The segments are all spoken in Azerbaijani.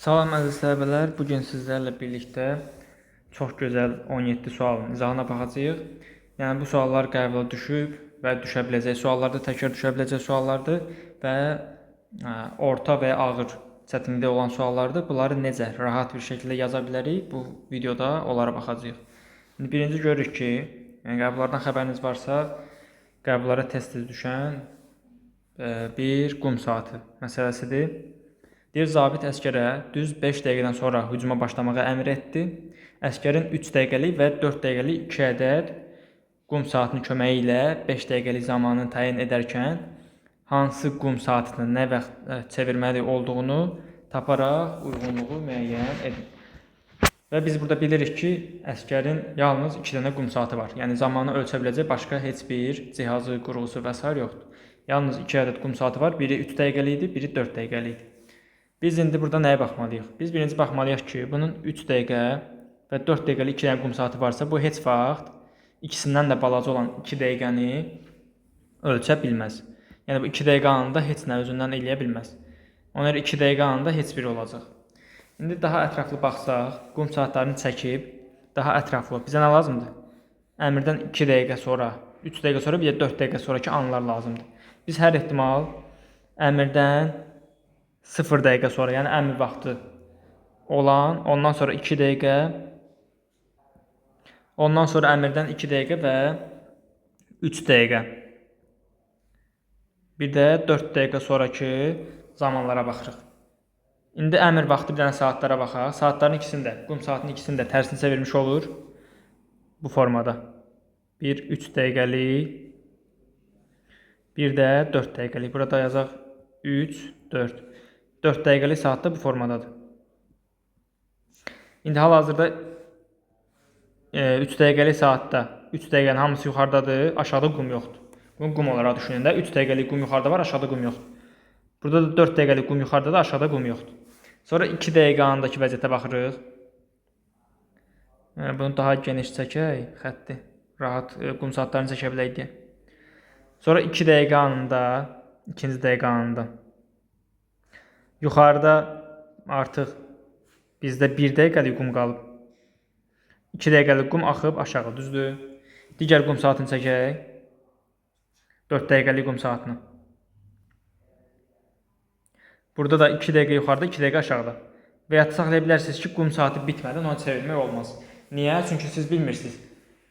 Salam əziz tələbələr, bu gün sizlərlə birlikdə çox gözəl 17 sualın izahına baxacağıq. Yəni bu suallar qəbula düşüb və düşə biləcək suallardır, təkrar düşə biləcək suallardır və orta və ya ağır çətinlikdə olan suallardır. Bunları necə rahat bir şəkildə yaza bilərik? Bu videoda onlara baxacağıq. İndi birinci görürük ki, yəni qəbullardan xəbəriniz varsa, qəbullara tez-tez düşən bir qum saatı məsələsidir. Deyir, zabit əsgərə düz 5 dəqiqədən sonra hücuma başlamağa əmr etdi. Əsgərin 3 dəqiqəlik və 4 dəqiqəlik 2 ədəd qum saatının köməyi ilə 5 dəqiqəlik zamanını təyin edərkən hansı qum saatını nə vaxt çevirməli olduğunu taparaq uyğunluğu müəyyən edin. Və biz burada bilirik ki, əsgərin yalnız 2 dənə qum saatı var. Yəni zamanı ölçə biləcək başqa heç bir cihazı, qurğusu və s. yoxdur. Yalnız 2 ədəd qum saatı var. Biri 3 dəqiqəlik idi, biri 4 dəqiqəlik idi. Biz indi burada nəyə baxmalıyıq? Biz birinci baxmalıyıq ki, bunun 3 dəqiqə və 4 dəqiqəlik 2 dənə qum saatı varsa, bu heç vaxt ikisindən də balaca olan 2 dəqiqəni ölçə bilməz. Yəni bu 2 dəqiqə anında heç nə özündən eləyə bilməz. Ona görə 2 dəqiqə anında heç biri olacaq. İndi daha ətraflı baxsaq, qum saatlarını çəkib daha ətraflı bizə nə lazımdır? Əmrdən 2 dəqiqə sonra, 3 dəqiqə sonra, bir də 4 dəqiqə sonrakı anlar lazımdır. Biz hər ehtimal əmrdən 0 dəqiqə sonra, yəni əmr vaxtı olan, ondan sonra 2 dəqiqə, ondan sonra əmrdən 2 dəqiqə və 3 dəqiqə. Bir də 4 dəqiqə sonrakı zamanlara baxırıq. İndi əmr vaxtı bir dənə saatlara baxaq. Saatların ikisini də, qum saatının ikisini də tərsini çevirmiş olur bu formada. Bir 3 dəqiqəlik, bir də 4 dəqiqəlik. Burada yazaq 3, 4. 4 dəqiqəlik saat da bu formadadır. İndi hal-hazırda 3 dəqiqəlik saatda 3 dəqiqənin hamısı yuxarıdadır, aşağıda qum yoxdur. Bunu qum olaraq düşünün də. 3 dəqiqəlik qum yuxarıda var, aşağıda qum yoxdur. Burada da 4 dəqiqəlik qum yuxarıdadır, aşağıda qum yoxdur. Sonra 2 dəqiqə andakı vəziyyətə baxırıq. Bunu daha geniş çəkək xətti. Rahat qum saatlarını çəkə bilək deyə. Sonra 2 dəqiqə anında, ikinci dəqiqə anında yuxarıda artıq bizdə 1 dəqiqəlik qum qalıb. 2 dəqiqəlik qum axıb aşağı, düzdür? Digər qum saatını çəkək. 4 dəqiqəlik qum saatını. Burada da 2 dəqiqə yuxarıda, 2 dəqiqə aşağıda. Və ya saxlaya bilərsiniz ki, qum saatı bitmədən onu çevirmək olmaz. Niyə? Çünki siz bilmirsiniz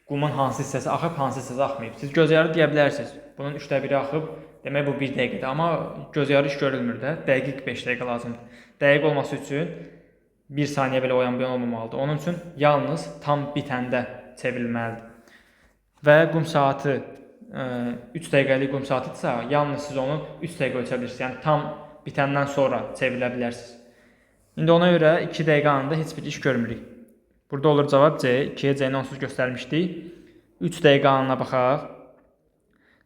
qumun hansı hissəsi axıb, hansı hissəsi axmayıb. Siz göz yarı deyə bilərsiniz. Bunun 3də 1-i axıb, demək bu 1 dəqiqədir. Amma göz yarı iş görülmür də. Dəqiq 5 dəqiqə lazımdır. Dəqiq olması üçün 1 saniyə belə o yan bu yan olmamalıdır. Onun üçün yalnız tam bitəndə çevrilməlidir. Və qum saatı 3 dəqiqəlik qum saatıdırsa, yalnız siz onu 3 dəqiqə ölçə bilirsiniz. Yəni tam bitəndən sonra çevrilə bilərsiniz. İndi ona görə 2 dəqiqə anında heç bir iş görmürük. Burada olur cavab C. 2-yə C-ni onsuz göstərmişdik. 3 dəqiqə anına baxaq.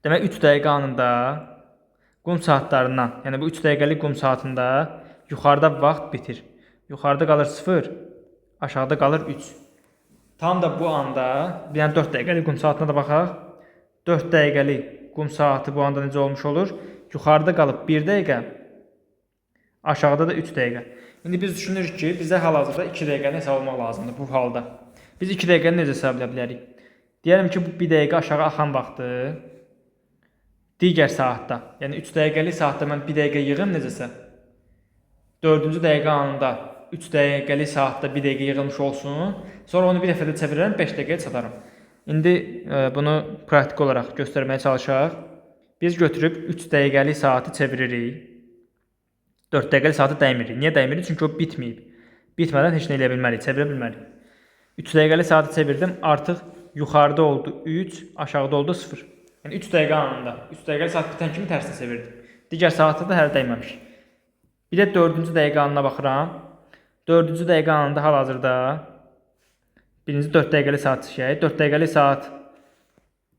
Demək 3 dəqiqə anında qum saatlarından, yəni bu 3 dəqiqəlik qum saatında yuxarıda vaxt bitir. Yuxarıda qalır 0, aşağıda qalır 3. Tam da bu anda, bir dənə 4 dəqiqəlik qum saatına da baxaq. 4 dəqiqəlik qum saatı bu anda necə olmuş olur? Yuxarıda qalıb 1 dəqiqə, aşağıda da 3 dəqiqə. İndi biz düşünürük ki, bizə hal-hazırda 2 dəqiqəni hesablamaq lazımdır bu halda. Biz 2 dəqiqəni necə hesablaya bilərik? Deyəlim ki, bu 1 dəqiqə aşağı axan vaxtı digər saatda, yəni 3 dəqiqəlik saatda mən 1 dəqiqə yığım necəsə. 4-cü dəqiqə anında 3 dəqiqəlik saatda 1 dəqiqə yığılmış olsun. Sonra onu bir dəfə də çevirərəm, 5 dəqiqəyə çataram. İndi bunu praktik olaraq göstərməyə çalışaq. Biz götürüb 3 dəqiqəlik saatı çeviririk. 4 dəqiqəlik saatı dəymirik. Niyə dəymirik? Çünki o bitməyib. Bitmədən heç nə eləyə bilmərik, çevirə bilmərik. 3 dəqiqəlik saatı çevirdim, artıq yuxarıda oldu 3, aşağıda oldu 0. Yəni 3 dəqiqə anında, 3 dəqiqəlik saat bitən kimi tərsini çevirdim. Digər saatı da hələ dəyməmiş. Bir də 4-cü dəqiqə anına baxıram. 4-cü dəqiqə anında hal-hazırda birinci 4 dəqiqəlik saat çəkək. 4 dəqiqəlik saat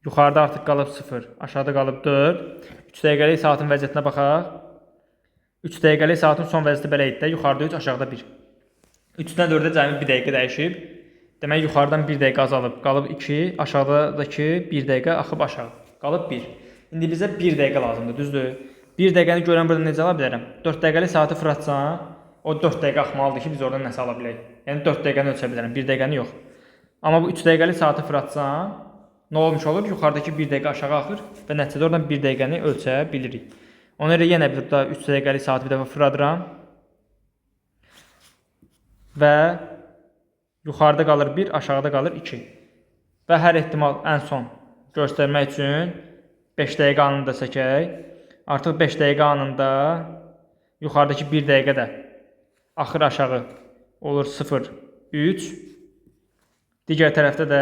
yuxarıda artıq qalıb 0, aşağıda qalıb 4. 3 dəqiqəlik saatın vəziyyətinə baxaq. 3 dəqiqəlik saatın son vəziyyəti belə idi də, yuxarıda 3, aşağıda 1. 3-dən 4-ə cəmi 1 dəqiqə dəyişib. Demək yuxarıdan 1 dəqiqə azalıb, qalıb 2, aşağıdakı 1 dəqiqə axıb aşağı, qalıb 1. İndi bizə 1 dəqiqə lazımdır, düzdür? 1 dəqiqəni görən burada necə ala bilərəm? 4 dəqiqəlik saatı fırlatsam, O 4 dəqiqə axmalıdır ki, biz oradan nəsə ala bilək. Yəni 4 dəqiqəni ölçə bilərəm, 1 dəqiqəni yox. Amma bu 3 dəqiqəlik saatı fırlatsan, nə olmuş olur? Yuxarıdakı 1 dəqiqə aşağı axır və nəticədə oradan 1 dəqiqəni ölçə bilirik. Ona görə yenə burada 3 dəqiqəlik saatı bir dəfə fırladıram. Və yuxarıda qalır 1, aşağıda qalır 2. Və hər ehtimal ən son göstərmək üçün 5 dəqiqə anında çəkək. Artıq 5 dəqiqə anında yuxarıdakı 1 dəqiqə də axır aşağı olur 0, 3. Digər tərəfdə də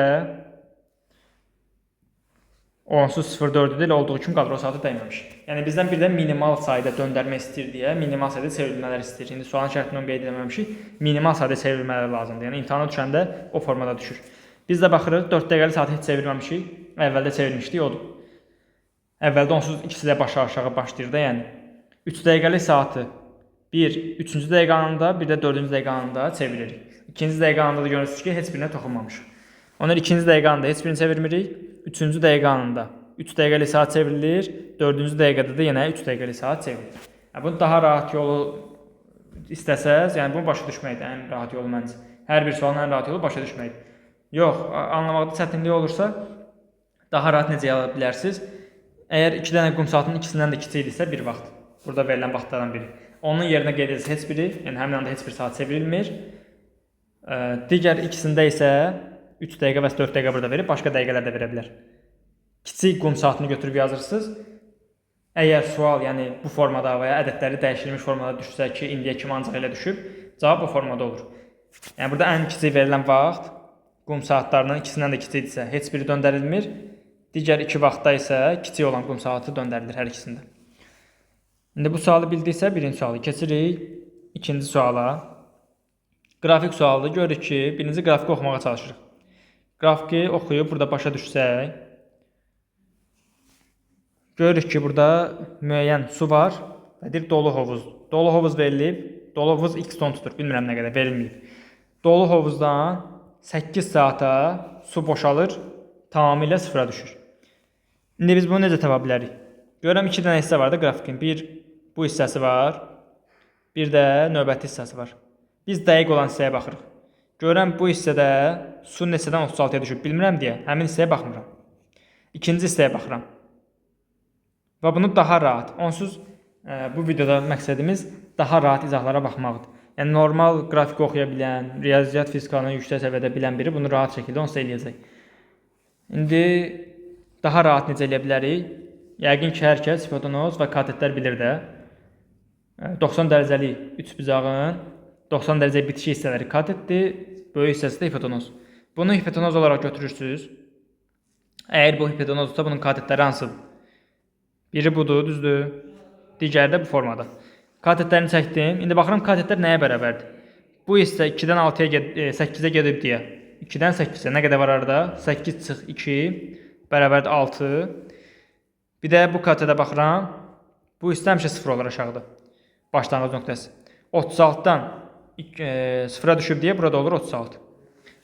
onsuz 0,4-dür, elə olduğu kimi qalır, o saatı dəyməmiş. Yəni bizdən bir də minimal sayda döndərmə istəyir deyə minimal sayda çevrilmələr istəyir. İndi sualın şərtini onu qeyd eləməmişik. Minimal sayda çevrilmələr lazımdır. Yəni imtahana düşəndə o formada düşür. Biz də baxırıq 4 dəqiqəlik saatı heç çevirməmişik. Əvvəldə çevirmişdik, odur. Əvvəldə onsuz ikisi də başı aşağı başlayır da, yəni. 3 dəqiqəlik saatı bir 3-cü dəqiqə anında, bir də 4-cü dəqiqə anında çeviririk. 2-ci dəqiqə anında da görürsünüz ki, heç birinə toxunmamışıq. Onlar 2-ci dəqiqə anında heç birini çevirmirik. 3-cü dəqiqə anında 3 dəqiqəlik saat çevrilir. 4-cü dəqiqədə də yenə 3 dəqiqəlik saat çevrilir. Yəni, bunu daha rahat yolu istəsəz, yəni bunu başa düşməkdir ən rahat yolu məncə. Hər bir sualın ən rahat yolu başa düşməkdir. Yox, anlamaqda çətinlik olursa, daha rahat necə ala bilərsiniz? Əgər 2 dənə qum saatının ikisindən də kiçikdirsə bir vaxt, burada verilən vaxtlardan biri. Onun yerinə qeyd edilir heç biri, yəni həmin anda heç bir saat çevrilmir. Digər ikisində isə 3 dəqiqə və 4 dəqiqə burada verib, başqa dəqiqələr də verə bilər. Kiçik qum saatını götürüb yazırsınız. Əgər sual, yəni bu formada və ya ədədləri dəyişdirilmiş formada düşsə ki, indiyə kimi ancaq elə düşüb, cavab bu formada olur. Yəni burada ən kiçik verilən vaxt qum saatlarının ikisindən də kiçikdirsə heç biri döndərilmir. Digər iki vaxtda isə kiçik olan qum saatı döndərilir hər ikisində. İndi bu sualı bildiksə birinci sualı keçirik ikinci suala. Qrafik sualıdır. Görürük ki, birinci qrafiki oxumağa çalışırıq. Qrafiki oxuyub burada başa düşsək, görürük ki, burada müəyyən su var və deyir dolu hovuz. Dolu hovuz verilib. Dolu hovuz x ton tutur. Bilmirəm nə qədər verilməyib. Dolu hovuzdan 8 saata su boşalır, tamamilə sıfıra düşür. İndi biz bunu necə tapa bilərik? Görürəm 2 dənə hissə var da qrafikin. Bir bu hissəsi var, bir də növbəti hissəsi var. Biz dəqiq olan hissəyə baxırıq. Görürəm bu hissədə su neçədən 36-ya düşüb, bilmirəm deyə həmin hissəyə baxmıram. İkinci hissəyə baxıram. Və bunu daha rahat, onsuz bu videoda məqsədimiz daha rahat izahlara baxmaqdır. Yəni normal qrafik oxuya bilən, riyaziyyat, fizikanı yüksək səviyyədə bilən biri bunu rahat şəkildə onsuz eləyəcək. İndi daha rahat necə eləyə bilərik? Yəqin ki, hər kəs hipotenuz və katetlər bilir də. 90 dərəcəlik üçbucağın 90 dərəcə bitişik hissələri katetdir, böyük hissəsi də hipotenuz. Bunu hipotenuz olaraq götürürsünüz. Əgər bu hipotenuzsa bunun katetləri hansıdır? Biri budur, düzdür. Digəri də bu formada. Katetlərini çəkdim. İndi baxıram katetlər nəyə bərabərdir? Bu hissə 2-dən 6-ya 8-ə gedib deyə. 2-dən 8-ə nə qədər var arada? 8 çıx 2 bərabərdir 6. Bir də bu katetə baxıram. Bu hissə həmişə 0 olur aşağıda. Başlanğıc nöqtəsi. 36-dan 0-a düşüb deyə burada olur 36.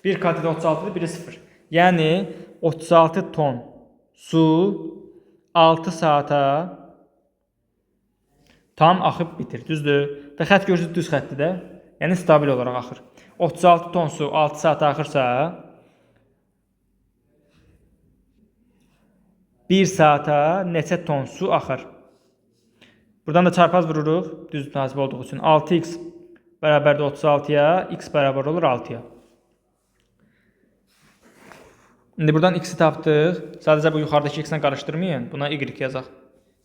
Bir katetə 36-dır, biri 0. Yəni 36 ton su 6 saata tam axıb bitir, düzdür? Və xətt görürsünüz düz xəttdir də. Yəni stabil olaraq axır. 36 ton su 6 saata axırsa 1 saata neçə ton su axar? Buradan da çarpaz vururuq, düz münasib olduğu üçün. 6x bərabərdir 36-ya, x bərabər olur 6-ya. İndi buradan x-i tapdıq. Sadəcə bu yuxarıdakı x-lə qarışdırmayın. Buna y yazaq.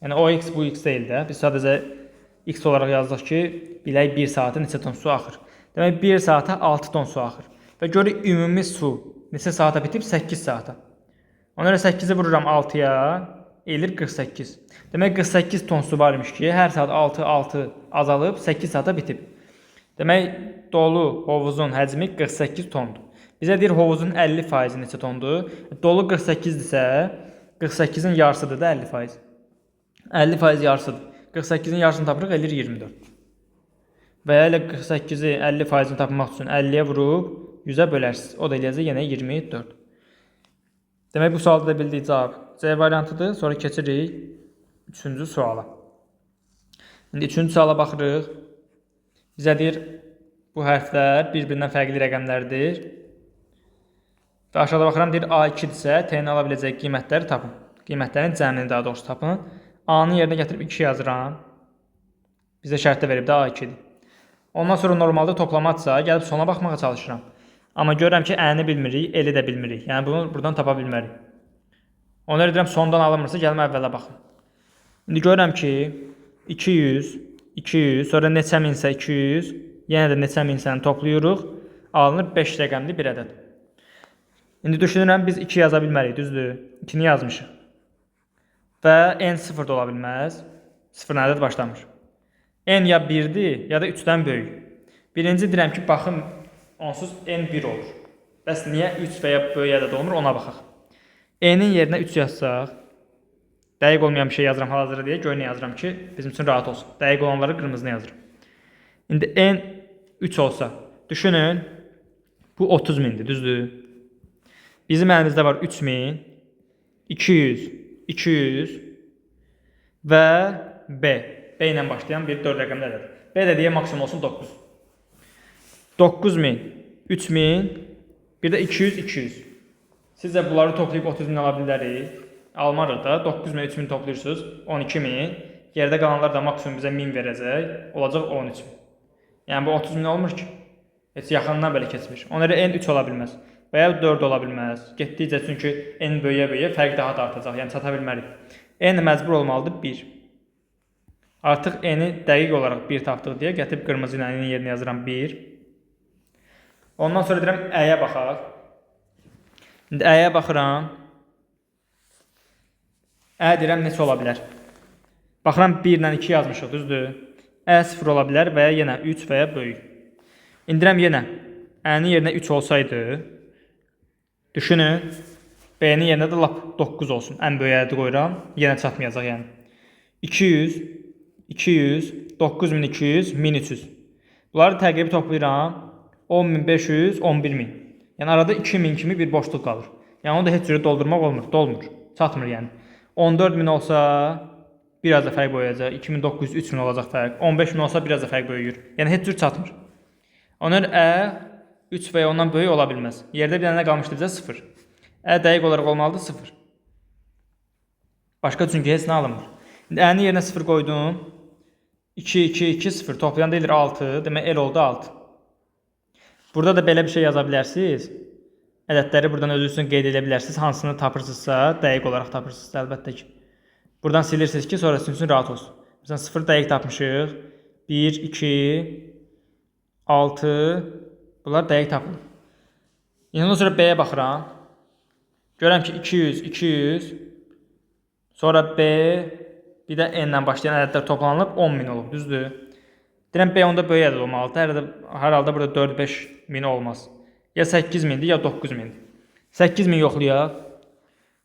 Yəni o x bu x deyil də. Biz sadəcə x olaraq yazdıq ki, bilək 1 saata neçə ton su axır. Demək 1 saata 6 ton su axır. Və görürük ümumi su neçə saata bitib? 8 saata. Ona görə 8-i vururam 6-ya, eləyir 48. Demək 48 ton su var imiş ki, hər saat 6, 6 azalıb 8 saata bitib. Demək dolu hovuzun həcmi 48 tondur. Bizə deyir hovuzun 50% neçə tondur? Dolu 48-dirsə, 48-in yarısıdır da 50%. 50% yarısıdır. 48-in yarısını tapırıq, eləyir 24. Və ya elə 48-i 50%-ni tapmaq üçün 50-yə vurub 100-ə bölərsiniz. O da eləyəcək yenə 24. Demək bu sualda da bildik cavab C variantıdır. Sonra keçirik 3-cü suala. İndi 3-cü suala baxırıq. Bizə deyir, bu hərflər bir-birindən fərqli rəqəmlərdir. Və aşağıda baxıram, deyir, A2-dirsə, T-nin ala biləcəyi qiymətləri tapın. Qiymətlərin cəmini daha doğrusu tapın. A-nın yerinə gətirib 2 yazıram. Bizə şərtdə verib də A2-dir. Ondan sonra normalda toplamadsa, gəlib sona baxmağa çalışıram. Amma görürəm ki, Ə-ni bilmirik, L-i də bilmirik. Yəni, bunu buradan tapa bilmərik. Ona görə deyirəm, sondan alınmırsa, gəlim əvvələ baxım. İndi görürəm ki, 200, 200, sonra neçə minsə 200, yenə də neçə minsəni toplayırıq, alınır 5 rəqəmli bir ədəd. İndi düşünürəm, biz 2 yaza bilmərik, düzdür? 2-ni yazmışıq. Və N 0 da ola bilməz. 0 ədəd başlamır. N ya 1-dir, ya da 3-dən böyük. Birinci deyirəm ki, baxın, onsuz N 1 olur. Bəs niyə 3 və ya böyük ədəd olmur, ona baxaq. N-in yerinə 3 yazsaq, dəqiq olmayan bir şey yazıram hal-hazırda deyə, gör nə yazıram ki, bizim üçün rahat olsun. Dəqiq olanları qırmızını yazıram. İndi N 3 olsa, düşünün, bu 30 mindir, düzdür? Bizim əlimizdə var 3000, 200, 200 və B. B ilə başlayan bir 4 rəqəmli ədəd. B də deyə maksimum olsun 9. 9000, 3000, bir də 200, 200. Sizcə bunları toplayıb 30 min ala bilərik? Almarıq da. 9000, 3000 toplayırsınız, 12000. Yerdə qalanlar da maksimum bizə 1000 verəcək. Olacaq 13000. Yəni bu 30 min olmur ki. Heç yaxından belə keçmir. Ona görə N 3 ola bilməz. Və ya 4 ola bilməz. Getdikcə çünki N böyüyə-böyüyə fərq daha da artacaq. Yəni çata bilmərik. N məcbur olmalıdır 1. Artıq N-i dəqiq olaraq 1 tapdıq deyə gətirib qırmızı ilə N-in yerinə yazıram 1. Ondan sonra deyirəm Ə-yə baxaq. İndi Ə-yə baxıram. Ə deyirəm neçə ola bilər? Baxıram 1 ilə 2 yazmışıq, düzdür? Ə 0 ola bilər və ya yenə 3 və ya böyük. İndirəm yenə Ə-nin yerinə 3 olsaydı, düşünün, B-nin yerinə də lap 9 olsun. Ən böyük ədədi qoyuram, yenə çatmayacaq yəni. 200, 200, 9200, 1300. Bunları təqribi toplayıram. 10500, 11000. Yəni arada 2000 kimi bir boşluq qalır. Yəni onu da heç cürə doldurmaq olmur, dolmur. Çatmır yəni. 14000 olsa biraz da fərq böyüyəcək. 2900, 3000 olacaq fərq. 15000 olsa biraz da fərq böyüyür. Yəni heç cür çatmır. Ona görə Ə 3 və ya ondan böyük ola bilməz. Yerdə bir dənə nə qalmışdı bizə? 0. Ə dəqiq olaraq olmalıdır 0. Başqa çünki heç nə alınmır. İndi Ə-nin yerinə 0 qoydum. 2, 2, 2, 0. Toplayanda eləyir 6. Demək L oldu 6. Burada da belə bir şey yaza bilərsiniz. Ədədləri buradan özünüz üçün qeyd edə bilərsiniz. Hansını tapırsınızsa, dəqiq olaraq tapırsınız əlbəttə ki. Buradan silirsiniz ki, sonra sizin üçün rahat olsun. Məsələn, 0 dəqiq tapmışıq. 1, 2, 6. Bunlar dəqiq tapılır. İndi ondan sonra B-yə baxıram. Görürəm ki, 200, 200. Sonra B, bir də N-lə başlayan ədədlər toplanılıb 10.000 olub, düzdür? Deyirəm, B onda böyük ədəd olmalıdır. Hər halda burada 4-5 min olmaz. Ya 8.000-dir, ya 9.000-dir. 8.000 yoxlayaq.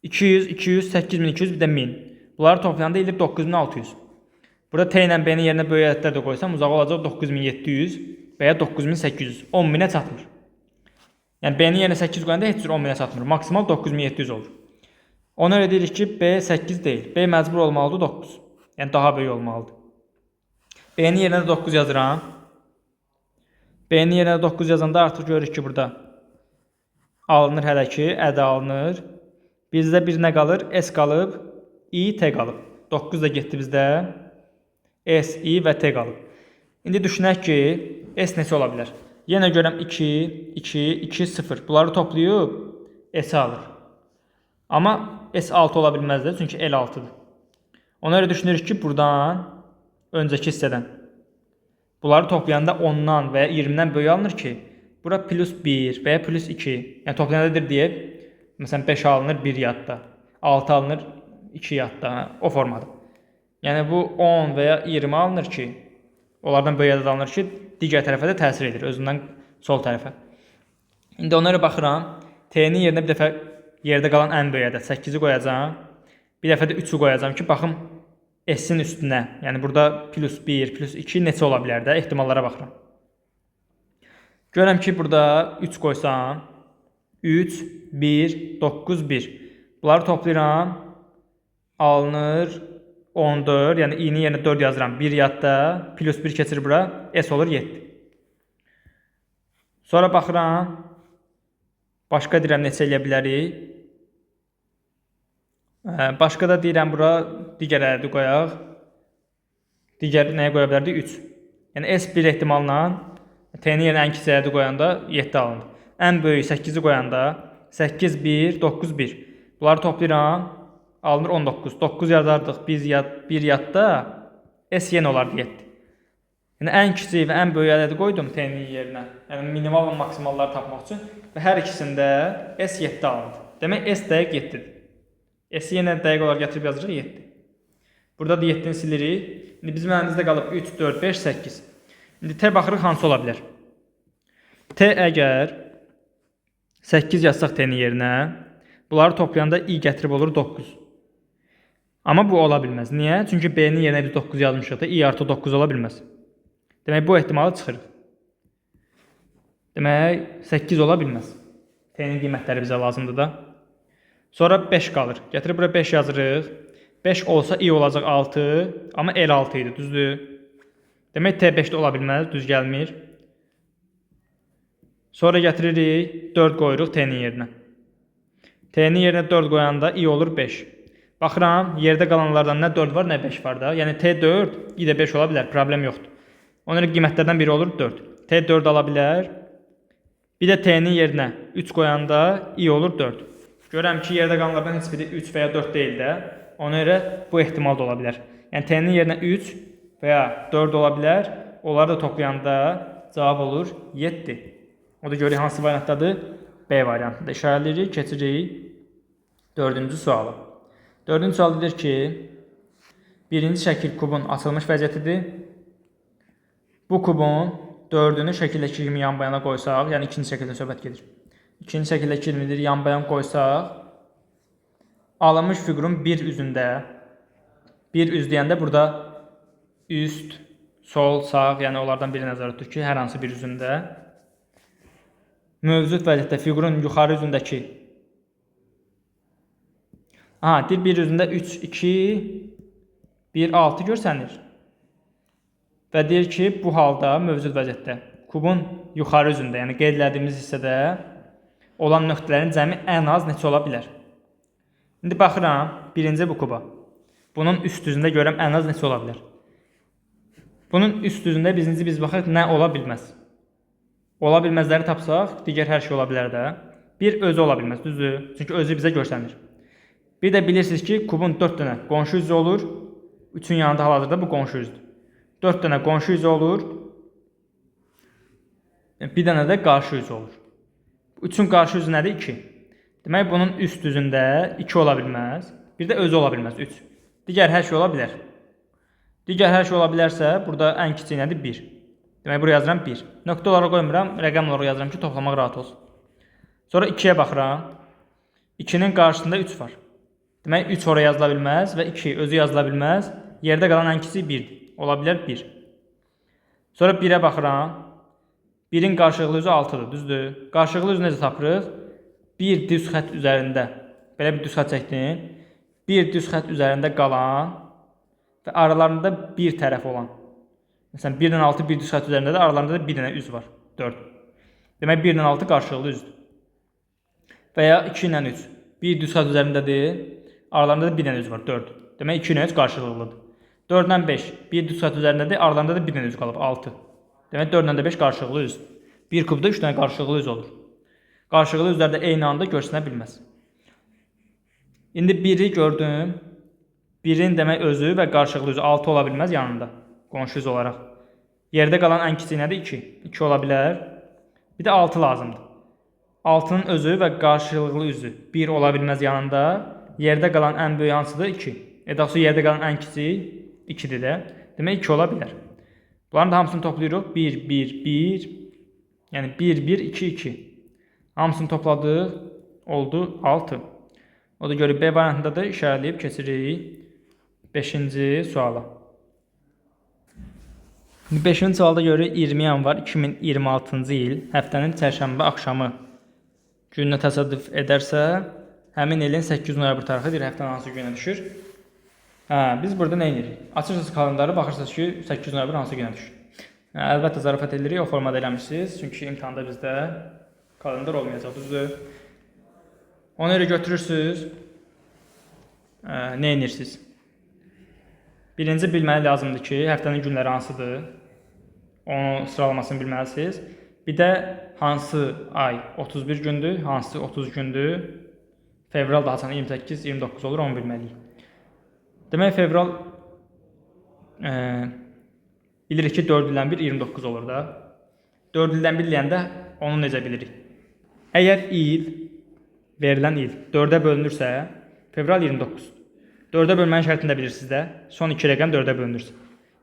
200, 200, 8.200, bir də 1000. Bunları toplayanda eləyir 9.600. Burada T ilə B-nin yerinə böyük ədədlər də qoysam, uzağı olacaq 9700 və ya 9800. 10.000-ə çatmır. Yəni B-nin yerinə 8 qoyanda heç cür 10.000-ə çatmır. Maksimal 9700 olur. Ona görə deyirik ki, B 8 deyil. B məcbur olmalıdır 9. Yəni daha böyük olmalıdır. B-nin yerinə də 9 yazıram. B-nin yerinə də 9 yazanda artıq görürük ki, burada alınır hələ ki, ədə alınır. Bizdə bir nə qalır? S qalıb, I, T qalıb. 9 da getdi bizdə. S, I və T qalıb. İndi düşünək ki, S neçə ola bilər? Yenə görürəm 2, 2, 2, 0. Bunları toplayıb S alır. Amma S 6 ola bilməz də, çünki L 6-dır. Ona görə düşünürük ki, buradan öncəki hissədən bunları toplayanda 10-dan və ya 20-dən böyük alınır ki, bura plus 1 və ya plus 2. Yəni toplayanda deyək, məsələn 5 alınır 1 yadda, 6 alınır 2 yadda, o formada. Yəni bu 10 və ya 20 alınır ki, onlardan böyük ədəd alınır ki, digər tərəfə də təsir edir, özündən sol tərəfə. İndi ona görə baxıram, T-nin yerinə bir dəfə yerdə qalan ən böyük ədəd 8-i qoyacağam. Bir dəfə də 3-ü qoyacağam ki, baxım S-in üstünə, yəni burada plus 1, plus 2 neçə ola bilər də, ehtimallara baxıram. Görürəm ki, burada 3 qoysam, 3, 1, 9, 1. Bunları toplayıram, alınır 14, yəni i-nin yerinə 4 yazıram. 1 yadda, plus 1 keçir bura, S olur 7. Sonra baxıram, başqa deyirəm neçə eləyə bilərik. Başqa da deyirəm bura digər ədədi qoyaq. Digər nəyə qoya bilərdik? 3. Yəni S1 ehtimalla T-nin yerinə ən kiçik ədədi qoyanda 7 alındı. Ən böyük 8-i qoyanda 8, 1, 9, 1. Bunları toplayıram, alınır 19. 9 yazardıq biz yad, 1 yadda, S yenə olardı 7. Yəni ən kiçik və ən böyük ədədi qoydum T-nin yerinə. Yəni minimal və maksimalları tapmaq üçün və hər ikisində S 7 alındı. Demək S dəqiq 7-dir. S-i yenə dəqiq olaraq gətirib yazırıq 7. Burada da 7-ni silirik. İndi bizim əlimizdə qalıb 3, 4, 5, 8. İndi T baxırıq hansı ola bilər? T əgər 8 yazsaq T-nin yerinə, bunları toplayanda I gətirib olur 9. Amma bu ola bilməz. Niyə? Çünki B-nin yerinə biz 9 yazmışıq da, I artı 9 ola bilməz. Demək, bu ehtimalı çıxırıq. Demək, 8 ola bilməz. T-nin qiymətləri bizə lazımdır da. Sonra 5 qalır. Gətirib bura 5 yazırıq. 5 olsa I olacaq 6, amma L 6 idi, düzdür? Demək, T5 də ola bilməz, düz gəlmir. Sonra gətiririk, 4 qoyuruq T-nin yerinə. T-nin yerinə 4 qoyanda I olur 5. Baxıram, yerdə qalanlardan nə 4 var, nə 5 var da. Yəni T4, I də 5 ola bilər, problem yoxdur. Ona görə qiymətlərdən biri olur 4. T 4 ala bilər. Bir də T-nin yerinə 3 qoyanda I olur 4. Görürəm ki, yerdə qalanlardan heç biri 3 və ya 4 deyil də. Ona görə bu ehtimal da ola bilər. Yəni T-nin yerinə 3 və ya 4 ola bilər. Onları da toplayanda cavab olur 7. O da görürük hansı variantdadır? B variantında. İşarələyirik, keçirik dördüncü suala. Dördüncü sual deyir ki, birinci şəkil kubun açılmış vəziyyətidir. Bu kubun dördünü şəkildəki kimi yan-bayana qoysaq, yəni ikinci şəkildə söhbət gedir. İkinci şəkildəki kimidir, yan-bayan qoysaq, alınmış fiqurun bir üzündə, bir üz deyəndə burada üst, sol, sağ, yəni onlardan biri nəzərdə tutur ki, hər hansı bir üzündə mövcud vəziyyətdə fiqurun yuxarı üzündəki deyir bir üzündə 3, 2, 1, 6 görsənir. Və deyir ki, bu halda mövcud vəziyyətdə kubun yuxarı üzündə, yəni qeyd elədiyimiz hissədə olan nöqtələrin cəmi ən az neçə ola bilər? İndi baxıram birinci bu kuba. Bunun üst üzündə görürəm ən az neçə ola bilər. Bunun üst üzündə biz baxırıq nə ola bilməz. Ola bilməzləri tapsaq, digər hər şey ola bilər də. Bir özü ola bilməz, düzdür? Çünki özü bizə görsənir. Bir də bilirsiniz ki, kubun 4 dənə qonşu üzü olur. 3-ün yanında hal-hazırda bu qonşu üzdür. 4 dənə qonşu üzü olur. Bir dənə də qarşı üzü olur. 3-ün qarşı üzü nədir? 2. Demək, bunun üst üzündə 2 ola bilməz. Bir də özü ola bilməz, 3. Digər hər şey ola bilər. Digər hər şey ola bilərsə, burada ən kiçiyi nədir? 1. Demək, buraya yazıram 1. Nöqtə olaraq qoymuram, rəqəm olaraq yazıram ki, toplamaq rahat olsun. Sonra 2-yə baxıram. 2-nin qarşısında 3 var. Demək, 3 oraya yazıla bilməz və 2 özü yazıla bilməz. Yerdə qalan ən kiçiyi 1-dir. Ola bilər 1. Sonra 1-ə baxıram. 1-in qarşılıqlı üzü 6-dır, düzdür? Qarşılıqlı üzü necə tapırıq? Bir düz xətt üzərində, belə bir düz xətt çəkdim. Bir düz xətt üzərində qalan və aralarında bir tərəf olan. Məsələn, 1 ilə 6 bir düz xətt üzərindədir, aralarında da bir dənə üz var, 4. Demək, 1 ilə 6 qarşılıqlı üzdür. Və ya 2 ilə 3. Bir düz xətt üzərindədir, aralarında da bir dənə üz var, 4. Demək, 2 ilə 3 qarşılıqlıdır. 4 ilə 5 bir düz xətt üzərindədir, aralarında da bir dənə üz qalıb, 6. Demək, 4 ilə də 5 qarşılıqlı üzdür. Bir kubda 3 dənə qarşılıqlı üz olur. Qarşılıqlı üzlər də eyni anda görsənə bilməz. İndi 1-i gördüm. 1-in demək özü və qarşılıqlı üzü 6 ola bilməz yanında, qonşu üz olaraq. Yerdə qalan ən kiçiyi nədir? 2. 2 ola bilər. Bir də 6 lazımdır. 6-nın özü və qarşılıqlı üzü 1 ola bilməz yanında. Yerdə qalan ən böyük hansıdır? 2. Daha doğrusu yerdə qalan ən kiçiyi 2-dir də. Demək 2 ola bilər. Bunların da hamısını toplayırıq. 1, 1, 1. Yəni 1, 1, 2, 2. Hamısını topladıq. Oldu 6. O da görürük B variantındadır. İşarələyib keçirik 5-ci suala. 5-ci sualda görürük 20 yanvar 2026-cı il həftənin çərşənbə axşamı gününə təsadüf edərsə, həmin ilin 8 noyabr tarixi deyir, həftənin hansı günə düşür. Hə, biz burada nə edirik? Açırsınız kalendarı, baxırsınız ki, 8 noyabr hansı günə düşür. Hə, əlbəttə zarafat edirik, o formada eləmişsiniz. Çünki imtahanda bizdə kalendar olmayacaq, düzdür? Ona görə götürürsünüz. Nə edirsiniz? Birinci bilməli lazımdır ki, həftənin günləri hansıdır? Onu sıralamasını bilməlisiniz. Bir də hansı ay 31 gündür, hansı 30 gündür. Fevral da haçan 28, 29 olur, onu bilməliyik. Demək fevral bilirik ki 4 ildən 1 29 olur da. 4 ildən 1 deyəndə onu necə bilirik? Əgər il verilən il 4-ə bölünürsə, fevral 29. 4-ə bölmənin şərtini də bilirsiniz də. Son 2 rəqəm 4-ə bölünürsə.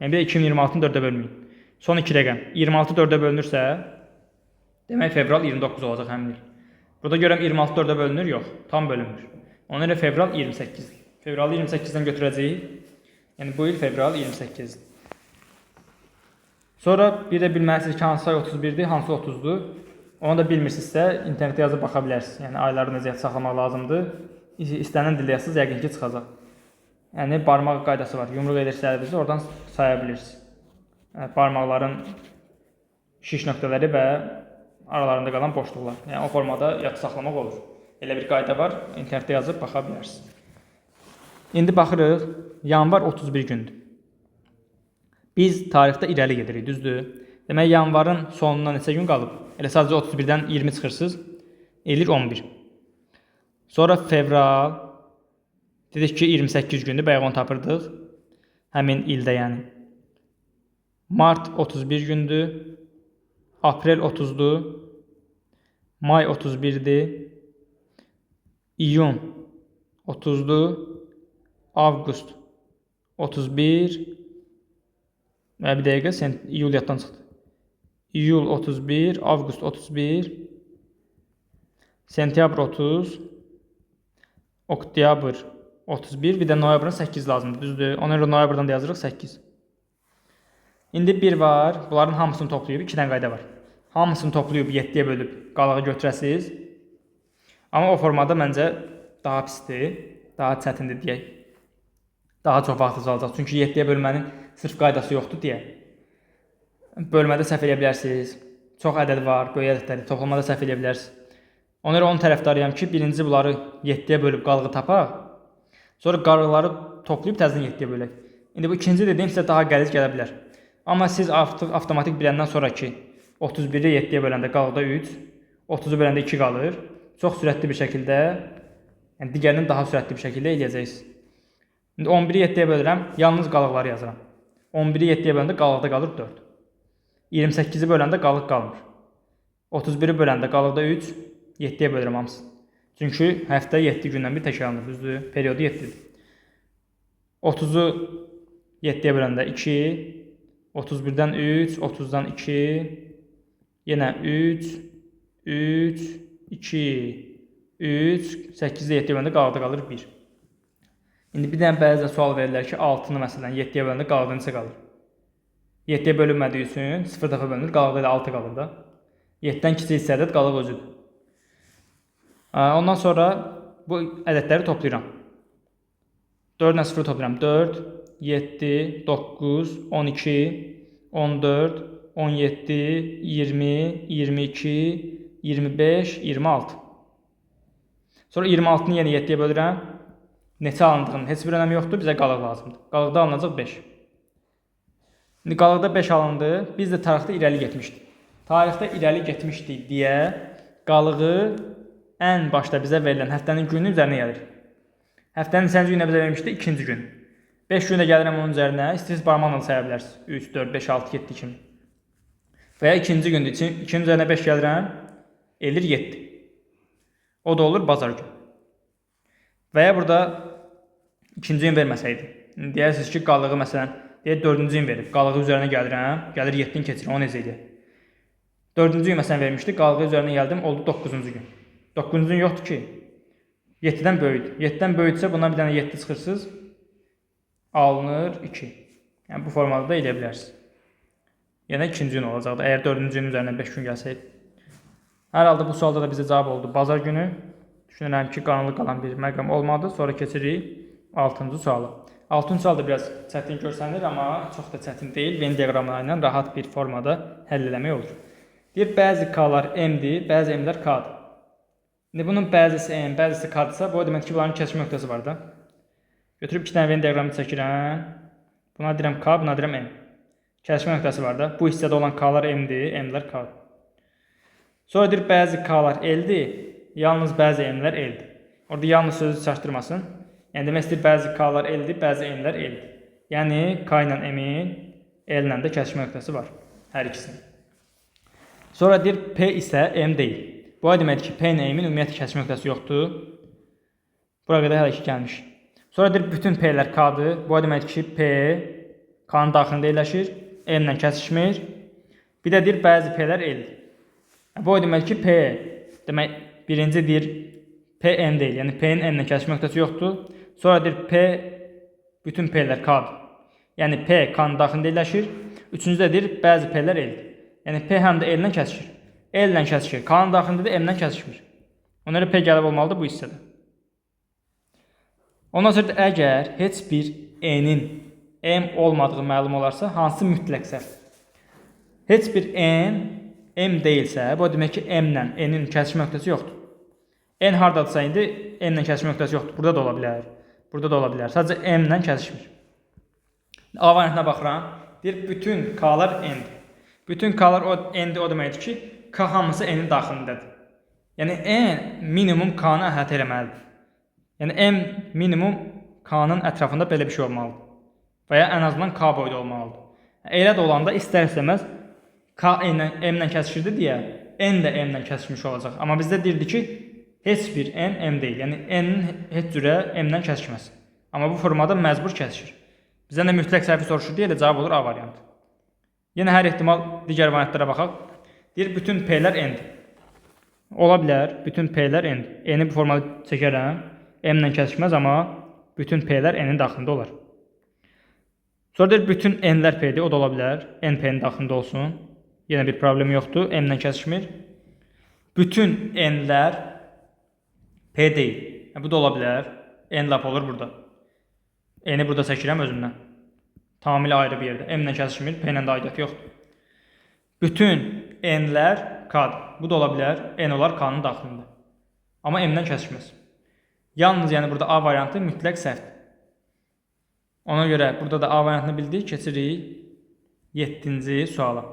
Yəni bir də 2026-nı 4-ə bölməyin. Son 2 rəqəm 26 4-ə bölünürsə, demək fevral 29 olacaq həmin il. Burada görürəm 26 4-ə bölünür, yox, tam bölünmür. Ona görə fevral 28-dir. Fevralı 28-dən götürəcəyik. Yəni bu il fevral 28-dir. Sonra bir də bilməlisiniz ki, hansı ay 31-dir, hansı 30-dur. Onu da bilmirsinizsə, internetdə yazıb baxa bilərsiniz. Yəni ayları necə saxlamaq lazımdır. İstənilən dildə yazsınız, yəqin ki, çıxacaq. Yəni barmaq qaydası var. Yumruq edirsiniz əlinizi, oradan saya bilirsiniz. Yəni, barmaqların şiş nöqtələri və aralarında qalan boşluqlar. Yəni o formada yad saxlamaq olur. Elə bir qayda var, internetdə yazıb baxa bilərsiniz. İndi baxırıq, yanvar 31 gündür. Biz tarixdə irəli gedirik, düzdür? Demək, yanvarın sonuna neçə gün qalıb? Elə sadəcə 31-dən 20 çıxırsınız, eləyir 11. Sonra fevral, dedik ki, 28 gündür, bayaq onu tapırdıq. Həmin ildə yəni. Mart 31 gündür, aprel 30-dur, may 31-dir, iyun 30-dur, avqust 31 və bir dəqiqə iyul yaddan çıxdı. İyul 31, avqust 31, sentyabr 30, oktyabr 31, bir də noyabrın 8 lazımdır, düzdür? Ona görə noyabrdan da yazırıq 8. İndi 1 var, bunların hamısını toplayıb, 2 dənə qayda var. Hamısını toplayıb 7-yə bölüb qalığı götürəsiniz. Amma o formada məncə daha pisdir, daha çətindir deyək. Daha çox vaxtınız alacaq. Çünki 7-yə bölmənin sırf qaydası yoxdur deyə. Bölmədə səhv eləyə bilərsiniz. Çox ədəd var, böyük ədədləri toplamada səhv eləyə bilərsiniz. Ona görə onun tərəfdarıyam ki, birinci bunları 7-yə bölüb qalığı tapaq. Sonra qalıqları toplayıb təzədən 7-yə bölək. İndi bu ikinci dediyim sizə daha qəliz gələ bilər. Amma siz artıq avtomatik biləndən sonra ki, 31-i 7-yə böləndə qalıqda 3, 30-u böləndə 2 qalır. Çox sürətli bir şəkildə, yəni digərindən daha sürətli bir şəkildə eləyəcəksiniz. İndi 11-i 7-yə bölürəm, yalnız qalıqları yazıram. 11-i 7-yə böləndə qalıqda qalır 4. 28-i böləndə qalıq qalmır. 31-i böləndə qalıqda 3, 7-yə bölürəm hamısını. Çünki həftə 7 gündən bir təkrarlanır, düzdür? Periodu 7-dir. 30-u 7-yə böləndə 2, 31-dən 3, 30-dan 2, yenə 3, 3, 2, 3, 8-də 7-yə böləndə qalıqda qalır 1. İndi bir dənə bəzən sual verirlər ki, 6-nı məsələn 7-yə böləndə qalıqda neçə qalır? 7-yə bölünmədiyi üçün 0 dəfə bölünür, qalıqda elə 6 qalır da. 7-dən kiçik isə ədəd qalıq özüdür. Ondan sonra bu ədədləri toplayıram. 4 ilə 0 toplayıram. 4, 7, 9, 12, 14, 17, 20, 22, 25, 26. Sonra 26-nı yenə 7-yə bölürəm. Neçə alındığının heç bir önəmi yoxdur, bizə qalıq lazımdır. Qalıqda alınacaq 5. İndi qalıqda 5 alındı. Biz də tarixdə irəli getmişdik. Tarixdə irəli getmişdik deyə qalığı ən başda bizə verilən həftənin gününün üzərinə gəlir. Həftənin neçənci günə bizə vermişdi? İkinci gün. 5 gündə gəlirəm onun üzərinə. İstəyirsiniz barmaqla saya bilərsiniz. 3, 4, 5, 6, 7 kimi. Və ya ikinci gündür. 2-nin üzərinə 5 gəlirəm. Eləyir 7. O da olur bazar günü. Və ya burada ikinci gün verməsəydi. Deyərsiniz ki, qalığı məsələn, deyək dördüncü gün verib. Qalığı üzərinə gəlirəm. Gəlir 7-ni keçirir. Onu necə eləyək? Dördüncü gün məsələn vermişdi. Qalığı üzərinə gəldim. Oldu 9-cu gün. 9-cu gün yoxdur ki. 7-dən böyükdür. 7-dən böyükdürsə bundan bir dənə 7 çıxırsınız. Alınır 2. Yəni bu formada da eləyə bilərsiniz. Yenə ikinci gün olacaqdı. Əgər dördüncü günün üzərinə 5 gün gəlsəydi. Hər halda bu sualda da bizə cavab oldu. Bazar günü. Düşünürəm ki, qaranlıq qalan bir məqam olmadı. Sonra keçirik 6-cı suala. 6-cı sual da biraz çətin görsənir, amma çox da çətin deyil. Venn diaqramı ilə rahat bir formada həll eləmək olur. Deyir, bəzi K-lar M-dir, bəzi M-lər K-dır. İndi bunun bəzisi M, bəzisi K-dırsa, bu o deməkdir ki, bunların kəsişmə nöqtəsi var da. Götürüb 2 dənə Venn diaqramı çəkirəm. Buna deyirəm K, buna deyirəm M. Kəsişmə nöqtəsi var da. Bu hissədə olan K-lar M-dir, M-lər K-dır. Sonra deyir, bəzi K-lar L-dir, yalnız bəzi M-lər L-dir. Orada yalnız sözü çaşdırmasın. Yəni demək istəyir, bəzi K-lar L-dir, bəzi M-lər L-dir. Yəni K ilə M-in L ilə də kəsişmə nöqtəsi var hər ikisinin. Sonra deyir, P isə M deyil. Bu o deməkdir ki, P ilə M-in ümumiyyətlə kəsişmə nöqtəsi yoxdur. Bura qədər hələ ki gəlmiş. Sonra deyir, bütün P-lər K-dır. Bu o deməkdir ki, P K-nın daxilində yerləşir, M ilə kəsişmir. Bir də deyir, bəzi P-lər L-dir. Bu o deməkdir ki, P, demək, birinci deyir, P M deyil. Yəni P-nin M ilə kəsişmə nöqtəsi yoxdur. Sonra deyir, P, bütün P-lər K-dır. Yəni P K-nın daxilində yerləşir. Üçüncü də deyir, bəzi P-lər L-dir. Yəni P həm də L ilə kəsişir. L ilə kəsişir. K-nın daxilində də M ilə kəsişmir. Ona görə P gəlib olmalıdır bu hissədə. Ondan sonra da, əgər heç bir N-in M olmadığı məlum olarsa, hansı mütləq səhv? Heç bir N M deyilsə, bu o demək ki, M ilə N-in kəsişmə nöqtəsi yoxdur. N hardadırsa indi M ilə kəsişmə nöqtəsi yoxdur. Burada da ola bilər. Burada da ola bilər. Sadəcə M ilə kəsişmir. A variantına baxıram. Deyir, bütün K-lar N-dir. Bütün K-lar N-dir, o deməkdir ki, K hamısı N-in daxilindədir. Yəni N minimum K-nı əhatə eləməlidir. Yəni M minimum K-nın ətrafında belə bir şey olmalıdır. Və ya ən azından K boyda olmalıdır. Elə də olanda istər-istəməz K M ilə kəsişirdi deyə N də M ilə kəsişmiş olacaq. Amma bizdə deyirdi ki, heç bir N M deyil. Yəni N-in heç cürə M ilə kəsişməz. Amma bu formada məcbur kəsişir. Bizdən də mütləq səhvi soruşur deyə elə cavab olur A variantı. Yenə hər ehtimal digər variantlara baxaq. Deyir, bütün P-lər N-dir. Ola bilər, bütün P-lər N-dir. N-i bu formada çəkərəm. M ilə kəsişməz, amma bütün P-lər N-in daxilində olar. Sonra deyir, bütün N-lər P-dir, o da ola bilər. N P-nin daxilində olsun. Yenə bir problem yoxdur. M ilə kəsişmir. Bütün N-lər P deyil. Yəni, bu da ola bilər. N lap olur burada. N-i burada çəkirəm özümdən. Tamamilə ayrı bir yerdə. M ilə kəsişmir, P ilə də aidiyyəti yoxdur. Bütün N-lər K-dır. Bu da ola bilər. N olar K-nın daxilində. Amma M-dən kəsişməz. Yalnız yəni burada A variantı mütləq səhvdir. Ona görə burada da A variantını bildik. Keçirik 7-ci suala.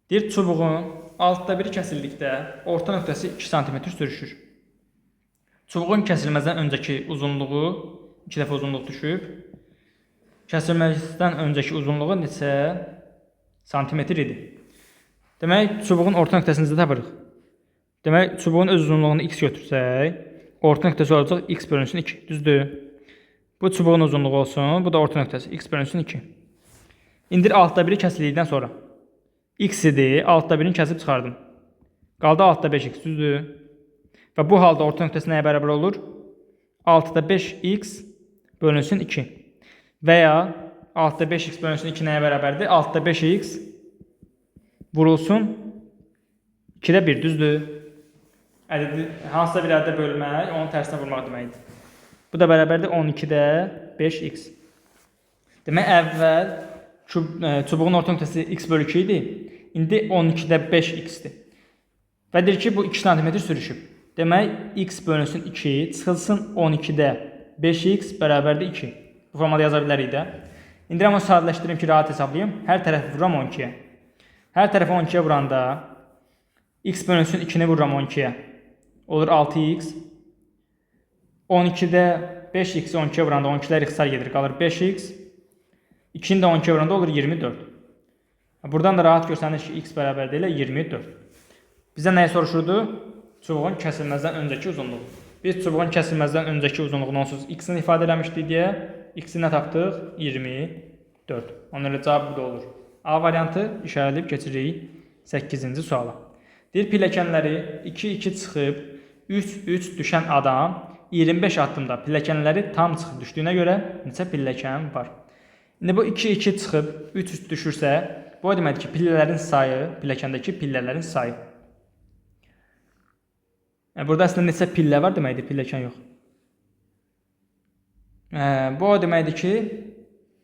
Deyir, çubuğun 6-da 1-i kəsildikdə orta nöqtəsi 2 sm sürüşür. Çubuğun kəsilməzdən öncəki uzunluğu, 2 dəfə uzunluq düşüb. Kəsilməzdən öncəki uzunluğu neçə santimetr idi? Demək, çubuğun orta nöqtəsini necə tapırıq? Demək, çubuğun öz uzunluğunu x götürsək, orta nöqtəsi olacaq x bölünsün 2. Düzdür? Bu çubuğun uzunluğu olsun, bu da orta nöqtəsi x bölünsün 2. İndir 6-da 1-i kəsildikdən sonra. X idi, 6-da 1-ini kəsib çıxardım. Qaldı 6-da 5x, düzdür? Və bu halda orta nöqtəsi nəyə bərabər olur? 6-da 5x bölünsün 2. Və ya 6-da 5x bölünsün 2 nəyə bərabərdir? 6-da 5x vurulsun 2-də 1, düzdür? Ədədi, hansısa bir ədədə bölmək, onun tərsinə vurmaq deməkdir. Bu da bərabərdir 12-də 5x. Demək, əvvəl çubuğun orta nöqtəsi x bölü 2 idi. İndi 12-də 5x-dir. Və deyir ki, bu 2 sm sürüşüb. Demək, x bölünsün 2 çıxılsın 12-də 5x bərabərdir 2. Bu formada yaza bilərik də. İndi amma sadələşdirim ki, rahat hesablayım. Hər tərəfi vururam 12-yə. Hər tərəfi 12-yə vuranda x bölünsün 2-ni vururam 12-yə. Olur 6x. 12-də 5x 12-yə vuranda 12-lər ixtisar gedir. Qalır 5x. 2-ni də 12-yə vuranda olur 24. Buradan da rahat görsənir ki, x bərabərdir elə 24. Bizə nəyi soruşurdu? Çubuğun kəsilməzdən öncəki uzunluğu. Biz çubuğun kəsilməzdən öncəki uzunluğunu onsuz x-ni ifadə eləmişdik deyə x-i nə tapdıq? 24. Ona görə cavab burada olur. A variantı işarələyib keçirik 8-ci suala. Deyir, pilləkənləri 2-2 çıxıb 3-3 düşən adam 25 addımda pilləkənləri tam çıxıb düşdüyünə görə neçə pilləkən var? İndi bu 2-2 çıxıb 3-3 düşürsə, bu o deməkdir ki, pillələrin sayı, pilləkəndəki pillələrin sayı. Yəni, burada əslində neçə pillə var deməkdir, pilləkən yox. Bu o deməkdir ki,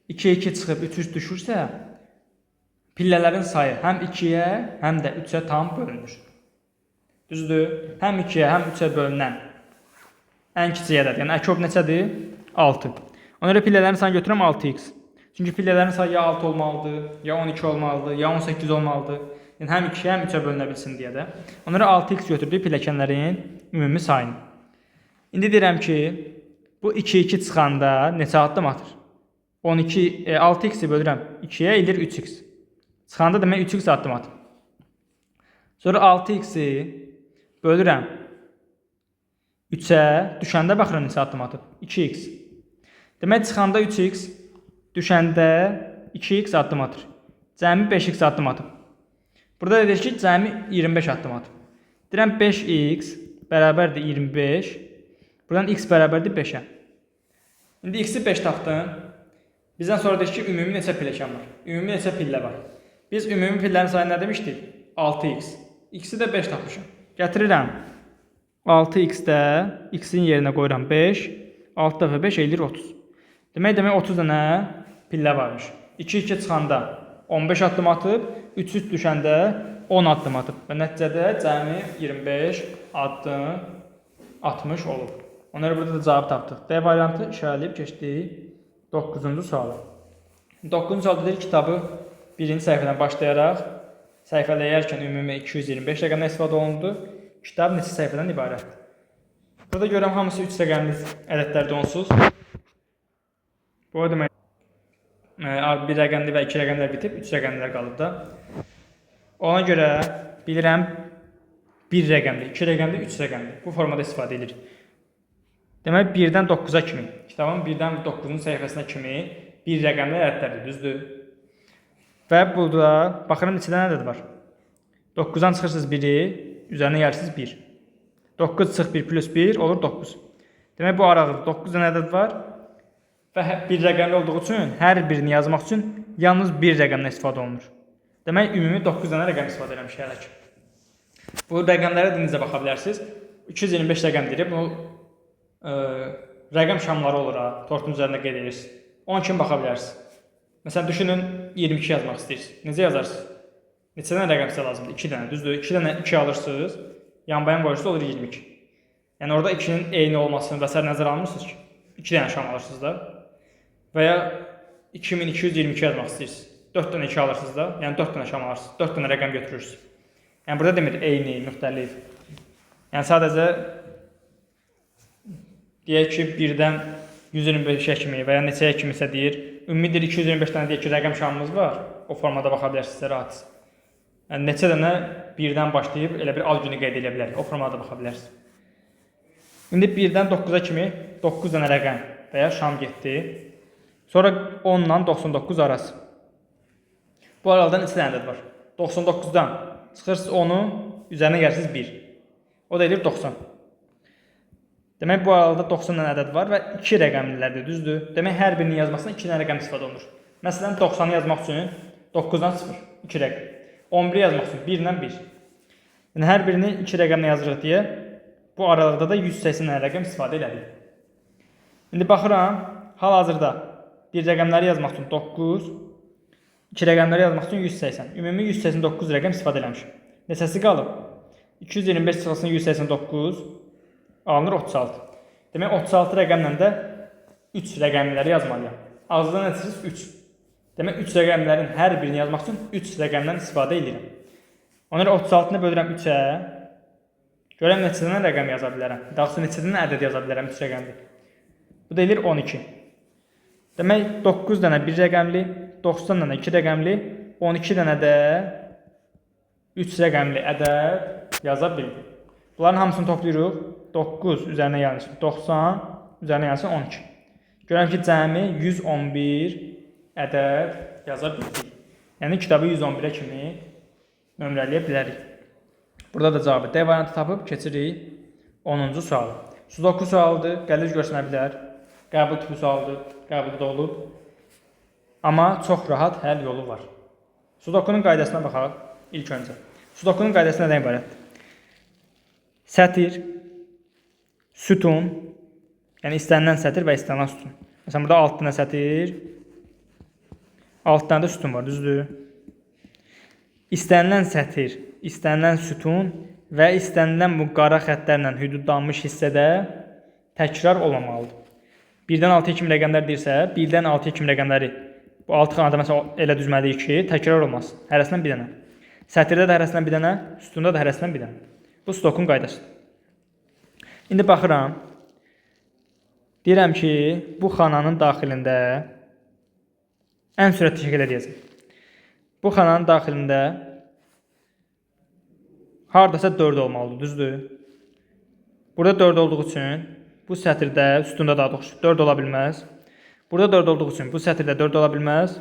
2 2 çıxıb 3 3 düşürsə, pillələrin sayı həm 2-yə, həm də 3-ə tam bölünür. Düzdür? Həm 2-yə, həm 3-ə bölünən ən kiçik ədəd, yəni əkob neçədir? 6. Ona görə pillələrin sayını götürürəm 6x. Çünki pillələrin sayı ya 6 olmalıdır, ya 12 olmalıdır, ya 18 olmalıdır. Yəni həm 2-yə, həm 3-ə bölünə bilsin deyə də. Ona görə 6x götürdük pilləkənlərin ümumi sayını. İndi deyirəm ki, bu 2 2 çıxanda neçə addım atır? 12, 6x-i bölürəm 2-yə, eləyir 3x. Çıxanda demək 3x addım atır. Sonra 6x-i bölürəm 3-ə, düşəndə baxıram neçə addım atıb? 2x. Demək çıxanda 3x, düşəndə 2x addım atır. Cəmi 5x addım atıb. Burada da deyir ki, cəmi 25 addım atıb. Deyirəm 5x bərabərdir 25. Buradan x bərabərdir 5-ə. İndi x-i 5 tapdım. Bizdən sonra deyir ki, ümumi neçə pilləkən var? Ümumi neçə pillə var? Biz ümumi pillərin sayını nə demişdik? 6x. X-i də 5 tapmışam. Gətirirəm. 6x-də x-in yerinə qoyuram 5. 6 dəfə 5 eləyir 30. Demək 30 dənə pillə varmış. 2 2 çıxanda 15 addım atıb, 3 3 düşəndə 10 addım atıb və nəticədə cəmi 25 addım atmış olub. Ona görə burada da cavabı tapdıq. D variantı işarələyib keçdik 9-cu suala. 9-cu sualda deyir kitabı birinci səhifədən başlayaraq səhifələyərkən ümumi 225 rəqəmdən istifadə olundu. Kitab neçə səhifədən ibarətdir? Burada görürəm hamısı 3 rəqəmli ədədlərdir onsuz. Bu o demək bir rəqəmli və iki rəqəmlər bitib, 3 rəqəmlilər qalıb da. Ona görə bilirəm 1 rəqəmli, 2 rəqəmli, 3 rəqəmli. Bu formada istifadə edirik. Demək 1-dən 9-a kimi, kitabın 1-dən 9-cu səhifəsinə kimi bir rəqəmli ədədlərdir, düzdür? Və burada baxıram neçə dənə ədəd var. 9-dan çıxırsınız 1-i, üzərinə gəlirsiniz 1. 9 çıx 1 plus 1 olur 9. Demək bu aralıqda 9 dənə ədəd var və bir rəqəmli olduğu üçün hər birini yazmaq üçün yalnız bir rəqəmdən istifadə olunur. Demək ümumi 9 dənə rəqəm istifadə eləmişik hələ ki. Bu rəqəmlərə də necə baxa bilərsiniz? 225 rəqəm deyirik. Bu rəqəm şamları olur ha, tortun üzərində qeyd edirsiniz. Onun kimi baxa bilərsiniz. Məsələn, düşünün 22 yazmaq istəyirsiniz. Necə yazarsınız? Neçə dənə rəqəm sizə lazımdır? 2 dənə, düzdür? 2 dənə 2 alırsınız, yanbayan qoyursunuz, olur 22. Yəni orada 2-nin eyni olmasını və sair nəzərə almırsınız ki. 2 dənə şam alırsınız da. Və ya 2222 yazmaq istəyirsiniz. 4 dənə 2 alırsınız da, yəni 4 dənə şam alırsınız. 4 dənə rəqəm götürürsünüz. Yəni burada demir eyni, müxtəlif. Yəni sadəcə deyək ki, 1-dən 125-ə kimi və ya neçəyə kimisə deyir. Ümumi deyir 225 dənə deyək ki, rəqəm şamımız var. O formada baxa bilərsiniz rahat. Yəni neçə dənə 1-dən başlayıb elə bir ad günü qeyd edə bilərik. O formada baxa bilərsiniz. İndi 1-dən 9-a kimi 9 dənə rəqəm və ya şam getdi. Sonra 10 ilə 99 arası. Bu aralıqda neçə dənə ədəd var? 99-dan çıxırsınız 10-u, üzərinə gəlirsiniz 1. O da eləyir 90. Demək bu aralıqda 90 dənə ədəd var və 2 rəqəmlilərdir, düzdür? Demək hər birinin yazmasına 2 dənə rəqəm istifadə olunur. Məsələn 90-ı yazmaq üçün 9-dan 0, 2 rəqəm. 11-i yazmaq üçün 1 ilə 1. Yəni hər birini 2 rəqəmlə yazırıq deyə bu aralıqda da 180 dənə rəqəm istifadə elədik. İndi baxıram, hal-hazırda bir rəqəmləri yazmaq üçün 9, 2 rəqəmləri yazmaq üçün 180. Ümumi 189 rəqəm istifadə eləmişim. Neçəsi qalıb? 225 çıxılsın 189 alınır 36. Demək 36 rəqəmlə də 3 rəqəmləri yazmalıyam. Azdan nə çıxır? 3. Demək 3 rəqəmlərin hər birini yazmaq üçün 3 rəqəmdən istifadə edirəm. Ona görə 36-nı bölürəm 3-ə. Görəm neçə dənə rəqəm yaza bilərəm. Daha doğrusu neçə dənə ədəd yaza bilərəm 3 rəqəmli. Bu da eləyir 12. Demək 9 dənə bir rəqəmli, 90 dənə 2 rəqəmli, 12 dənə də 3 rəqəmli ədəd yaza bildim. Bunların hamısını toplayırıq. 9 üzərinə gəlsin 90, üzərinə gəlsin 12. Görürəm ki, cəmi 111 ədəd yaza bildik. Yəni kitabı 111-ə kimi nömrələyə bilərik. Burada da cavabı D variantı tapıb keçirik 10-cu suala. Sudoku sualıdır, qəliz görsənə bilər. Qəbul tipi sualıdır, qəbulda da olub. Amma çox rahat həll yolu var. Sudokunun qaydasına baxaq ilk öncə. Sudokunun qaydası nədən ibarətdir? Sətir, sütun, yəni istənilən sətir və istənilən sütun. Məsələn, burada 6 dənə sətir, 6 dənə də sütun var, düzdür? İstənilən sətir, istənilən sütun və istənilən bu qara xəttlərlə hüdudlanmış hissədə təkrar olmamalıdır. 1-dən 6-ya kimi rəqəmlər deyirsə, 1-dən 6-ya kimi rəqəmləri bu 6 xanada məsələn elə düzməliyik ki, təkrar olmaz. Hərəsindən bir dənə. Sətirdə də hərəsindən bir dənə, sütunda da hərəsindən bir dənə. Bu Sudokun qaydasıdır. İndi baxıram. Deyirəm ki, bu xananın daxilində ən sürətli şəkildə deyəcəm. Bu xananın daxilində hardasa 4 olmalıdır, düzdür? Burada 4 olduğu üçün bu sətirdə, sütunda daha doğrusu 4 ola bilməz. Burada 4 olduğu üçün bu sətirdə 4 ola bilməz.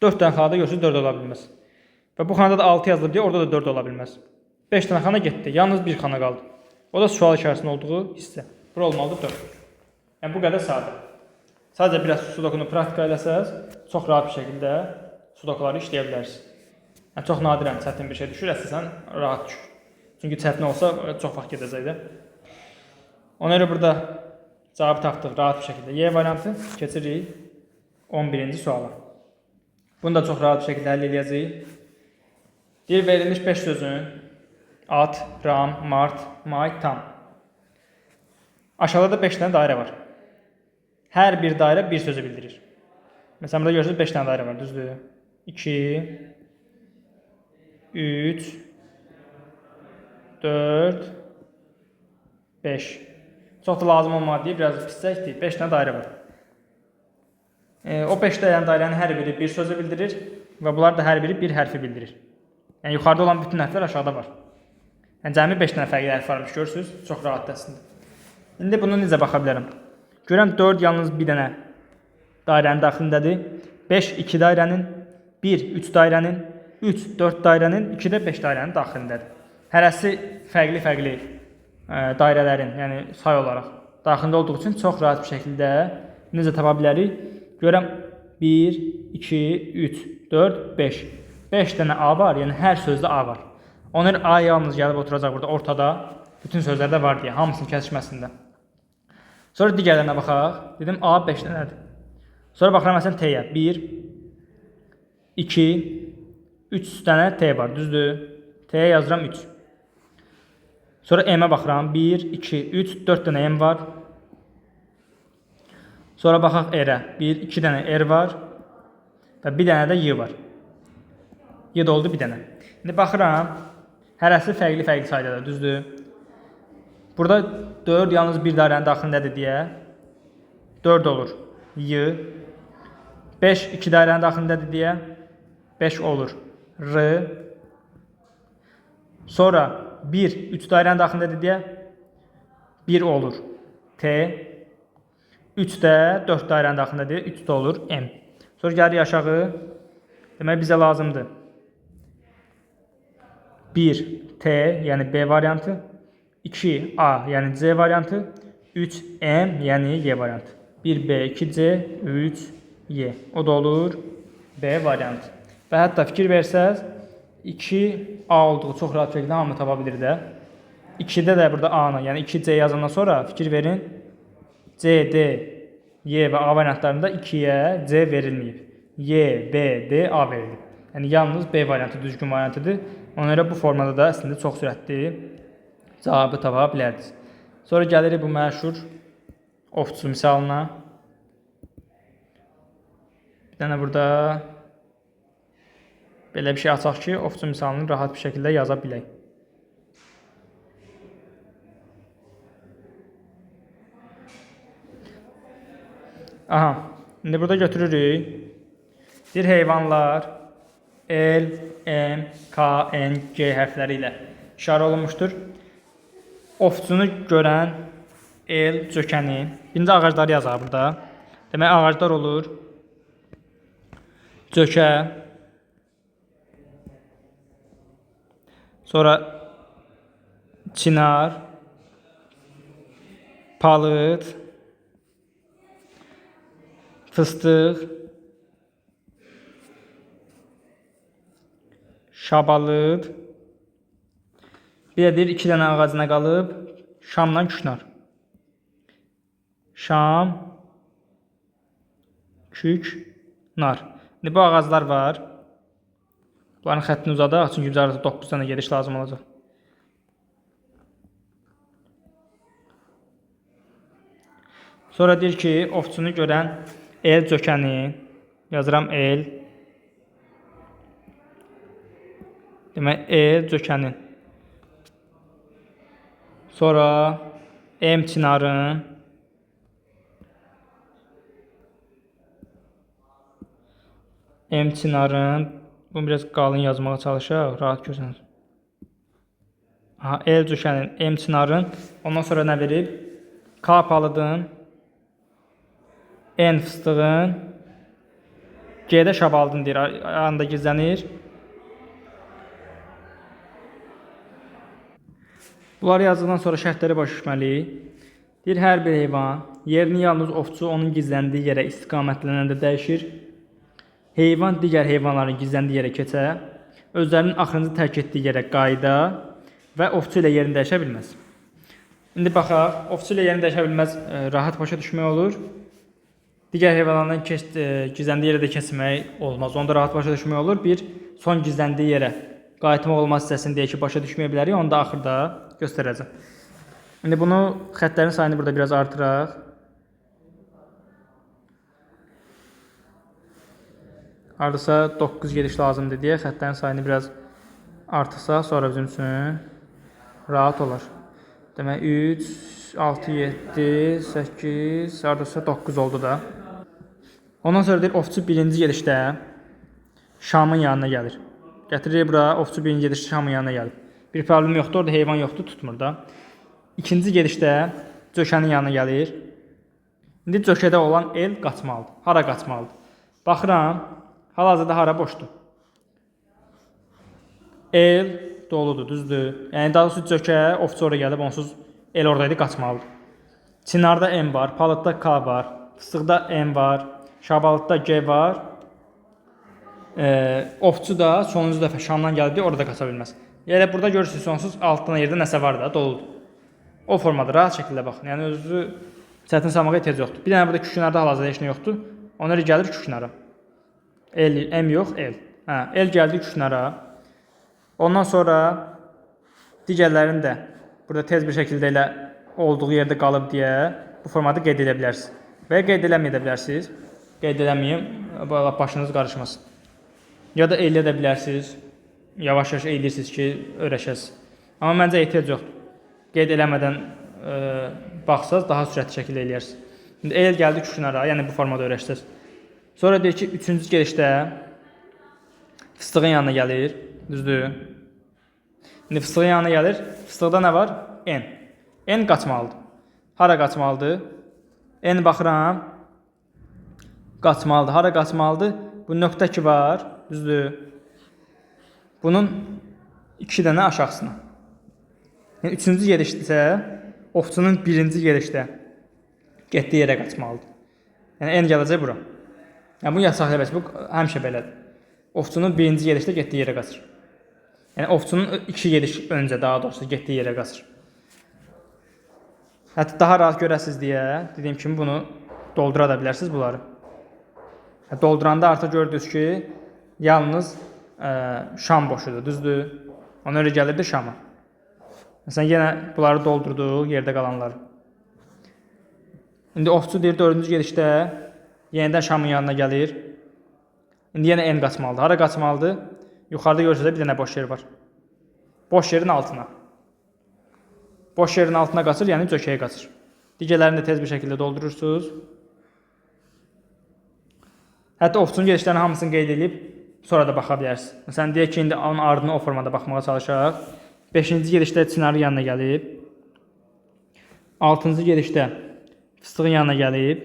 4 dənə xanada görürsünüz 4 ola bilməz. Və bu xanada da 6 yazılıb deyə orada da 4 ola bilməz. 5 dənə xana getdi. Yalnız bir xana qaldı. O da sual işarəsinin olduğu hissə. Bura olmalıdır 4. Yəni bu qədər sadə. Sadəcə biraz Sudokunu praktika eləsəz, çox rahat bir şəkildə Sudokuları işləyə bilərsiniz. Yəni çox nadirən çətin bir şey düşür, əsasən rahat düşür. Çünki çətin olsa çox vaxt gedəcək də. Ona görə burada cavabı tapdıq rahat bir şəkildə. Y variantı keçirik 11-ci suala. Bunu da çox rahat bir şəkildə həll eləyəcəyik. Deyir, verilmiş 5 sözün at, ram, mart, may, tam. Aşağıda da 5 dənə dairə var. Hər bir dairə bir sözü bildirir. Məsələn, burada görürsünüz 5 dənə dairə var, düzdür? 2, 3, 4, 5. Çox da lazım olmadı deyə biraz piscəkdir. 5 dənə dairə var. O 5 dənə dairənin hər biri bir sözü bildirir və bunlar da hər biri bir hərfi bildirir. Yəni yuxarıda olan bütün hərflər aşağıda var. Yəni cəmi 5 dənə fərqli hərf varmış, görürsünüz? Çox rahatdır əslində. İndi bunu necə baxa bilərəm? Görürəm 4 yalnız bir dənə dairənin daxilindədir. 5 2 dairənin, 1 3 dairənin, 3 4 dairənin, 2 də 5 dairənin daxilindədir. Hərəsi fərqli-fərqli dairələrin, yəni say olaraq daxilində olduğu üçün çox rahat bir şəkildə necə tapa bilərik? Görürəm 1, 2, 3, 4, 5. 5 dənə A var, yəni hər sözdə A var. Ona görə A yalnız gəlib oturacaq burada ortada, bütün sözlərdə var deyə, hamısının kəsişməsində. Sonra digərlərinə baxaq. Dedim A 5 dənədir. Sonra baxıram məsələn T-yə. 1, 2, 3 dənə T var, düzdür? T-yə yazıram 3. Sonra M-ə baxıram. 1, 2, 3, 4 dənə M var. Sonra baxaq R-ə. 1, 2 dənə R var və bir dənə də Y var. Y də oldu bir dənə. İndi baxıram, hərəsi fərqli-fərqli saydadır, düzdür? Burada 4 yalnız bir dairənin daxilindədir deyə 4 olur Y. 5 2 dairənin daxilindədir deyə 5 olur R. Sonra 1 3 dairənin daxilindədir deyə 1 olur T. 3 də 4 dairənin daxilindədir, 3 də olur M. Sonra gəlirik aşağı. Demək bizə lazımdır 1 T, yəni B variantı, 2 A, yəni C variantı, 3 M, yəni Y variantı. 1 B, 2 C, 3 Y. O da olur B variantı. Və hətta fikir versəz 2 A olduğu çox rahat şəkildə hamı tapa bilir də. 2-də də burada A-nı, yəni 2C yazandan sonra fikir verin. C, D, Y və A variantlarında 2-yə C verilməyib. Y, B, D, A verilib. Yəni yalnız B variantı düzgün variantıdır. Ona görə bu formada da əslində çox sürətli cavabı tapa bilərdiniz. Sonra gəlirik bu məşhur ovçu misalına. Bir dənə burada belə bir şey açaq ki, ovçu misalını rahat bir şəkildə yaza bilək. Aha, indi burada götürürük. Deyir heyvanlar L, M, K, N, G hərfləri ilə işarə olunmuşdur. Ovçunu görən L cökəni. İndi ağacları yazaq burada. Demək ağaclar olur. Cökə. Sonra çinar, palıd, fıstıq, şabalıd. Bir də deyir 2 dənə ağacına qalıb şamla küknar. Şam, Küknar. İndi bu ağaclar var. Bunların xəttini uzadaq, çünki bizə artıq 9 dənə gediş lazım olacaq. Sonra deyir ki, ovçunu görən el cökəni, yazıram el. Demək, el cökənin. Sonra M çinarın. M çinarın. Bunu biraz qalın yazmağa çalışaq, rahat görsənir. Aha, el cökənin, M çinarın. Ondan sonra nə verib? K palıdın. N fıstığın. G-də şabaldın deyir, arasında gizlənir. Bunları yazdıqdan sonra şərtləri başa düşməliyik. Deyir, hər bir heyvan yerini yalnız ovçu onun gizləndiyi yerə istiqamətlənəndə dəyişir. Heyvan digər heyvanların gizləndiyi yerə keçə, özlərinin axırıncı tərk etdiyi yerə qayıda və ovçu ilə yerini dəyişə bilməz. İndi baxaq, ovçu ilə yerini dəyişə bilməz, rahat başa düşmək olur. Digər heyvanlardan gizləndiyi yerə də keçmək olmaz. Onu da rahat başa düşmək olur. Bir, son gizləndiyi yerə qayıtmaq olmaz hissəsini deyək ki, başa düşməyə bilərik. Onu da axırda göstərəcəm. İndi bunu, xəttlərin sayını burada biraz artıraq. Hardasa 9 gediş lazımdır deyə xəttlərin sayını biraz artırsa, sonra bizim üçün rahat olar. Demək, 3, 6, 7, 8, hardasa 9 oldu da. Ondan sonra deyir, ovçu birinci gedişdə Şamın yanına gəlir. Gətirir bura, ovçu birinci gedişdə Şamın yanına gəlir. Bir problem yoxdur, orada heyvan yoxdur, tutmur da. İkinci gedişdə cökənin yanına gəlir. İndi cökədə olan el qaçmalıdır. Hara qaçmalıdır? Baxıram, hal-hazırda hara boşdur? El doludur, düzdür. Yəni, daha doğrusu cökə, ovçu oraya gəlib, onsuz el oradaydı, qaçmalıdır. Çinarda M var, palıdda K var, fıstıqda M var, şabalıdda G var. Ovçu da sonuncu dəfə Şamdan gəldi, orada qaça bilməz. Yəni, burada görürsünüz, onsuz altdan yerdə nəsə var da, doludur. O formada rahat şəkildə baxın. Yəni, özünüzü çətin salmağa ehtiyac yoxdur. Bir dənə burada küknarda hal-hazırda heç nə yoxdur. Ona görə gəlir küknara. L, M yox, L. Hə, L gəldi küknara. Ondan sonra digərlərinin də burada tez bir şəkildə elə olduğu yerdə qalıb deyə bu formada qeyd edə bilərsiniz. Və ya qeyd eləməyə də bilərsiniz. Qeyd eləməyim, başınız qarışmasın. Ya da eləyə də bilərsiniz. Yavaş-yavaş eləyirsiniz ki, öyrəşəsiniz. Amma məncə ehtiyac yoxdur. Qeyd eləmədən baxsaz, daha sürətli şəkildə eləyərsiniz. İndi el gəldi küknara, yəni bu formada öyrəşsiniz. Sonra deyir ki, üçüncü gedişdə fıstığın yanına gəlir. Düzdür. İndi fıstığın yanına gəlir. Fıstıqda nə var? N. N qaçmalıdır. Hara qaçmalıdır? N baxıram. Qaçmalıdır. Hara qaçmalıdır? Bu nöqtə ki var. Düzdür. Bunun 2 dənə aşağısına. Yəni, üçüncü gedişdə ovçunun birinci gedişdə getdiyi yerə qaçmalıdır. Yəni, N gələcək bura. Yəni, bunu yad saxlaya bilərsiniz. Bu həmişə belədir. Ovçunun birinci gedişdə getdiyi yerə qaçır. Yəni, ovçunun 2 gediş öncə, daha doğrusu, getdiyi yerə qaçır. Hətta daha rahat görəsiniz deyə, dediyim kimi bunu doldura da bilərsiniz bunları. Dolduranda artıq gördünüz ki, yalnız Şam boşudur, düzdür? Ona görə gəlirdi Şama. Məsələn, yenə bunları doldurduq, yerdə qalanları. İndi ovçu deyir, dördüncü gedişdə yenidən Şamın yanına gəlir. İndi yenə N qaçmalıdır. Hara qaçmalıdır? Yuxarıda görürsünüz bir dənə boş yer var. Boş yerin altına. Boş yerin altına qaçır, yəni cökəyə qaçır. Digərlərini də tez bir şəkildə doldurursunuz. Hətta ovçunun gedişlərinin hamısını qeyd edib, sonra da baxa bilərsiniz. Məsələn, deyək ki, indi onun ardına o formada baxmağa çalışaq. 5-ci gedişdə Çinarın yanına gəlib. 6-cı gedişdə fıstığın yanına gəlib.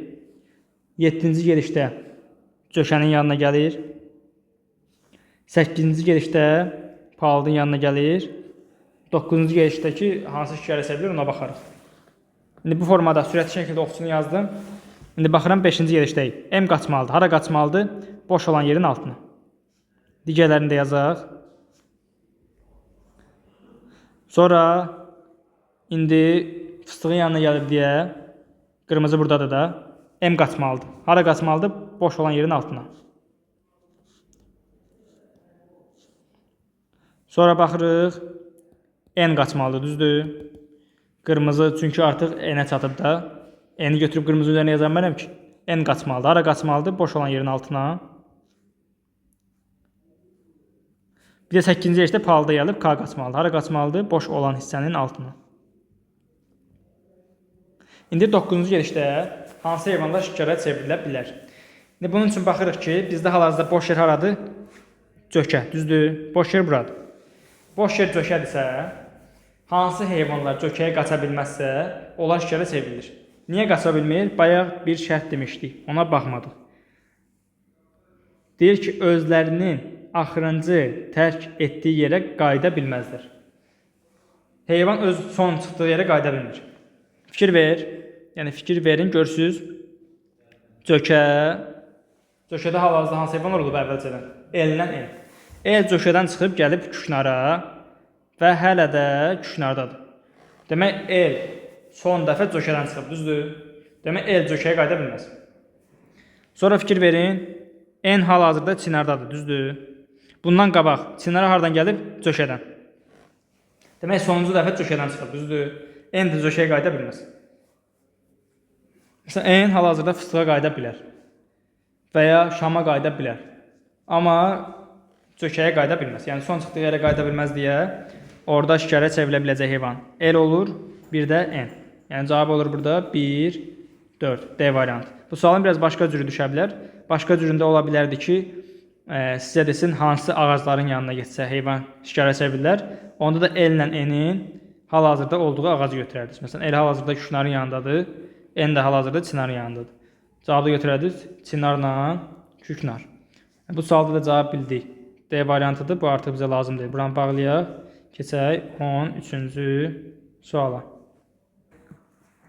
7-ci gedişdə cökənin yanına gəlir. 8-ci gedişdə palıdın yanına gəlir. 9-cu gedişdəki hansı şikar esə bilir, ona baxarıq. İndi bu formada sürətli şəkildə ovçunu yazdım. İndi baxıram 5-ci gedişdəyik. M qaçmalıdır. Hara qaçmalıdır? Boş olan yerin altına. Digərlərini də yazaq. Sonra indi fıstığın yanına gəlib deyə qırmızı buradadır da. M qaçmalıdır. Hara qaçmalıdır? Boş olan yerin altına. Sonra baxırıq, N qaçmalıdır, düzdür? Qırmızı, çünki artıq N-ə çatıb da. N-i götürüb qırmızı üzərinə yaza bilmərəm ki. N qaçmalıdır. Hara qaçmalıdır? Boş olan yerin altına. Bir də 8-ci yerdə palıda gəlib K qaçmalıdır. Hara qaçmalıdır? Boş olan hissənin altına. İndi 9-cu gedişdə hansı heyvanlar şikara çevrilə bilər? İndi bunun üçün baxırıq ki, bizdə hal-hazırda boş yer haradır? Cökə, düzdür? Boş yer buradır. Boş yer cökədirsə, hansı heyvanlar cökəyə qaça bilməzsə, onlar şikara çevrilir. Niyə qaça bilmir? Bayaq bir şərt demişdik, ona baxmadıq. Deyir ki, özlərinin axırıncı tərk etdiyi yerə qayıda bilməzlər. Heyvan öz son çıxdığı yerə qayıda bilmir. Fikir ver, yəni fikir verin, görürsüz. Cökə, cökədə hal-hazırda hansı heyvan olub əvvəlcədən? L-lə N. L cökədən çıxıb gəlib küknara və hələ də küknardadır. Demək, L son dəfə cökədən çıxıb, düzdür? Demək, L cökəyə qayıda bilməz. Sonra fikir verin, N hal-hazırda çinardadır, düzdür? Bundan qabaq çinara hardan gəlib? Cökədən. Demək, sonuncu dəfə cökədən çıxıb, düzdür? N də cökəyə qayıda bilməz. Məsələn, N hal-hazırda fıstığa qayıda bilər və ya şama qayıda bilər. Amma cökəyə qayıda bilməz. Yəni, son çıxdığı yerə qayıda bilməz deyə orada şikərə çevrilə biləcək heyvan L olur, bir də N. Yəni, cavab olur burada 1, 4, D variantı. Bu sualın biraz başqa cürü düşə bilər. Başqa cüründə ola bilərdi ki, sizə desin hansı ağacların yanına getsə heyvan şikərə çevrilər. Onda da L ilə N-in hal-hazırda olduğu ağacı götürərdiniz. Məsələn, L hal-hazırda küknarın yanındadır, N də hal-hazırda çinarın yanındadır. Cavabı götürərdiniz çinarla küknar. Bu sualda da cavab bildik. D variantıdır. Bu artıq bizə lazım deyil. Buranı bağlayaq. Keçək 13-cü suala.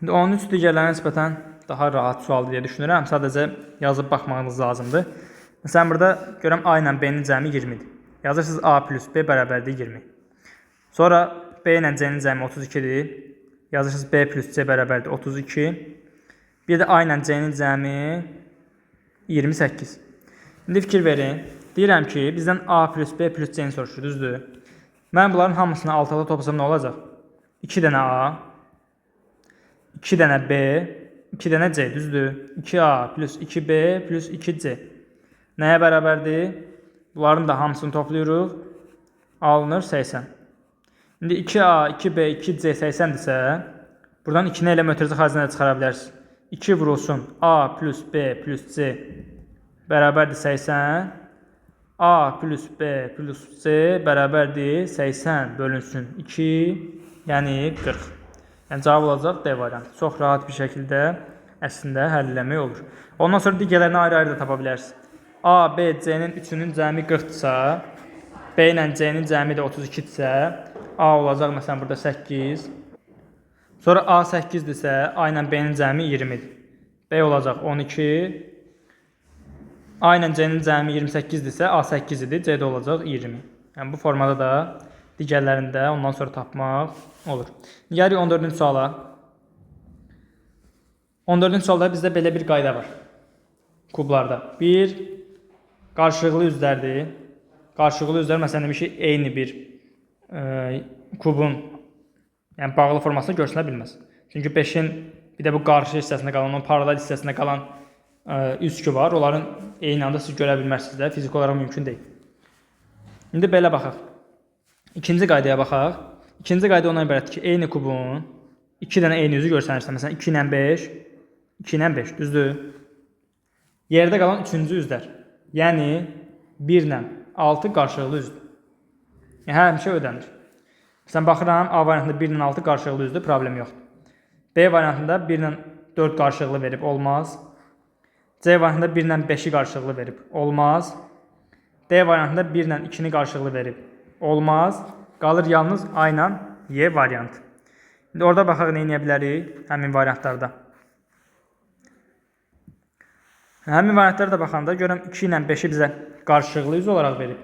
İndi 13 digərlərinə nisbətən daha rahat sualdır deyə düşünürəm. Sadəcə yazıb baxmağınız lazımdır. Məsələn, burada görəm A ilə B-nin cəmi 20-dir. Yazırsınız A plus B bərabərdir 20. Sonra B ilə C-nin cəmi 32-dir. Yazırsınız B plus C bərabərdir 32. Bir də A ilə C-nin cəmi 28. İndi fikir verin. Deyirəm ki, bizdən A plus B plus C-ni soruşur, düzdür? Mən bunların hamısını alt-alta toplasam nə olacaq? 2 dənə A, 2 dənə B, 2 dənə C, düzdür? 2A plus 2B plus 2C. Nəyə bərabərdir? Bunların da hamısını toplayırıq. Alınır 80. İndi 2A, 2B, 2C 80-dirsə, buradan 2-ni elə mötərizə xaricinə də çıxara bilərsiniz. 2 vurulsun A plus B plus C bərabərdir 80. A plus B plus C bərabərdir 80 bölünsün 2, yəni 40. Yəni cavab olacaq D variantı. Çox rahat bir şəkildə əslində həll eləmək olur. Ondan sonra digərlərini ayrı-ayrı da tapa bilərsiniz. A, B, C-nin üçünün cəmi 40-dırsa, B ilə C-nin cəmi də 32-dirsə, A olacaq məsələn burada 8. Sonra A 8-dirsə, A ilə B-nin cəmi 20-dir. B olacaq 12. A ilə C-nin cəmi 28-dirsə, A 8 idi, C də olacaq 20. Yəni bu formada da digərlərini də ondan sonra tapmaq olur. Gəlirik 14-cü suala. 14-cü sualda bizdə belə bir qayda var. Kublarda. Bir, qarşılıqlı üzlərdir. Qarşılıqlı üzlər məsələn demişik, eyni bir kubun yəni bağlı formasında görsənə bilməz. Çünki 5-in bir də bu qarşı hissəsində qalan, onun paralel hissəsində qalan üzkü var. Onların eyni anda siz görə bilməzsiniz də. Fiziki olaraq mümkün deyil. İndi belə baxaq. İkinci qaydaya baxaq. İkinci qayda ondan ibarətdir ki, eyni kubun 2 dənə eyni üzü görsənirsə, məsələn 2 ilə 5, 2 ilə 5, düzdür? Yerdə qalan üçüncü üzlər, yəni 1 ilə 6 qarşılıqlı üzdür. Yəni, həmişə ödənir. Məsələn, baxıram, A variantında 1 ilə 6 qarşılıqlı üzdür, problem yoxdur. B variantında 1 ilə 4 qarşılıqlı verib, olmaz. C variantında 1 ilə 5-i qarşılıqlı verib, olmaz. D variantında 1 ilə 2-ni qarşılıqlı verib, olmaz. Qalır yalnız A ilə Y variantı. İndi orada baxaq nə edə bilərik həmin variantlarda. Həmin variantlara da baxanda görəm 2 ilə 5-i bizə qarşılıqlı üz olaraq verib.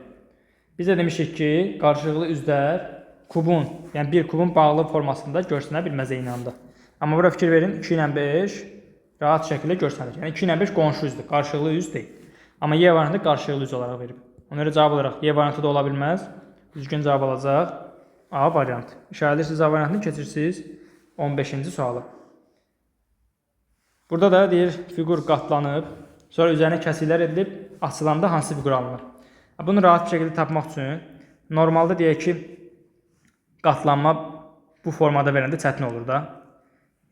Biz də demişik ki, qarşılıqlı üzlər kubun, yəni bir kubun bağlı formasında görsənə bilməz eyni anda. Amma bura fikir verin, 2 ilə 5 Rahat şəkildə görsənir. Yəni 2 ilə 5 qonşu üzdür, qarşılıqlı üz deyil. Amma Y variantı qarşılıqlı üz olaraq verib. Ona görə cavab olaraq Y variantı da ola bilməz. Düzgün cavab alacaq A variantı. İşarə edirsiniz A variantını, keçirsiniz 15-ci suala. Burada da deyir, fiqur qatlanıb, sonra üzərinə kəsiklər edilib, açılanda hansı fiqur alınır? Bunu rahat bir şəkildə tapmaq üçün normalda deyək ki, qatlanma bu formada verəndə çətin olur da.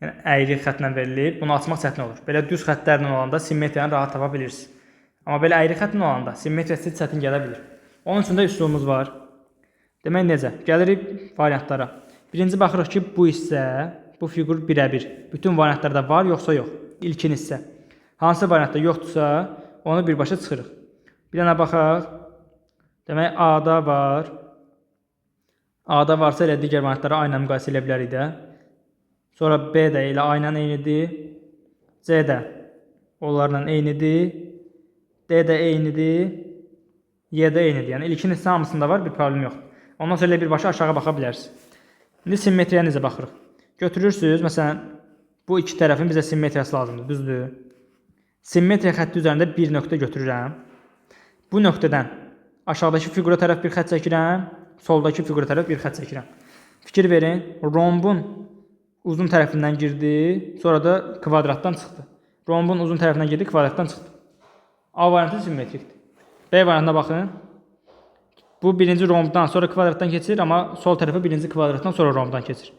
Yəni əyri xəttlə verilib, bunu açmaq çətin olur. Belə düz xəttlərlə olanda simmetriyanı rahat tapa bilirsiniz. Amma belə əyri xəttlə olanda simmetriya sizə çətin gələ bilir. Onun üçün də üsulumuz var. Demək necə? Gəlirik variantlara. Birinci baxırıq ki, bu hissə, bu fiqur birəbir. Bütün variantlarda var yoxsa yox? İlkin hissə. Hansı variantda yoxdursa, onu birbaşa çıxırıq. Bir dənə baxaq. Demək A-da var. A-da varsa elə digər variantlara aynən müqayisə eləyə bilərik də. Sonra B də elə aynən eynidir. C də onlarla eynidir. D də eynidir. Y də eynidir. Yəni ilkin hissə hamısında var, bir problem yoxdur. Ondan sonra elə birbaşa aşağı baxa bilərsiniz. İndi simmetriyaya necə baxırıq? Götürürsünüz, məsələn, bu iki tərəfin bizə simmetriyası lazımdır, düzdür? Simmetriya xətti üzərində bir nöqtə götürürəm. Bu nöqtədən aşağıdakı fiqura tərəf bir xətt çəkirəm, soldakı fiqura tərəf bir xətt çəkirəm. Fikir verin, rombun uzun tərəfindən girdi, sonra da kvadratdan çıxdı. Rombun uzun tərəfindən girdi, kvadratdan çıxdı. A variantı simmetrikdir. B variantına baxın. Bu birinci rombdan sonra kvadratdan keçir, amma sol tərəfi birinci kvadratdan sonra rombdan keçir.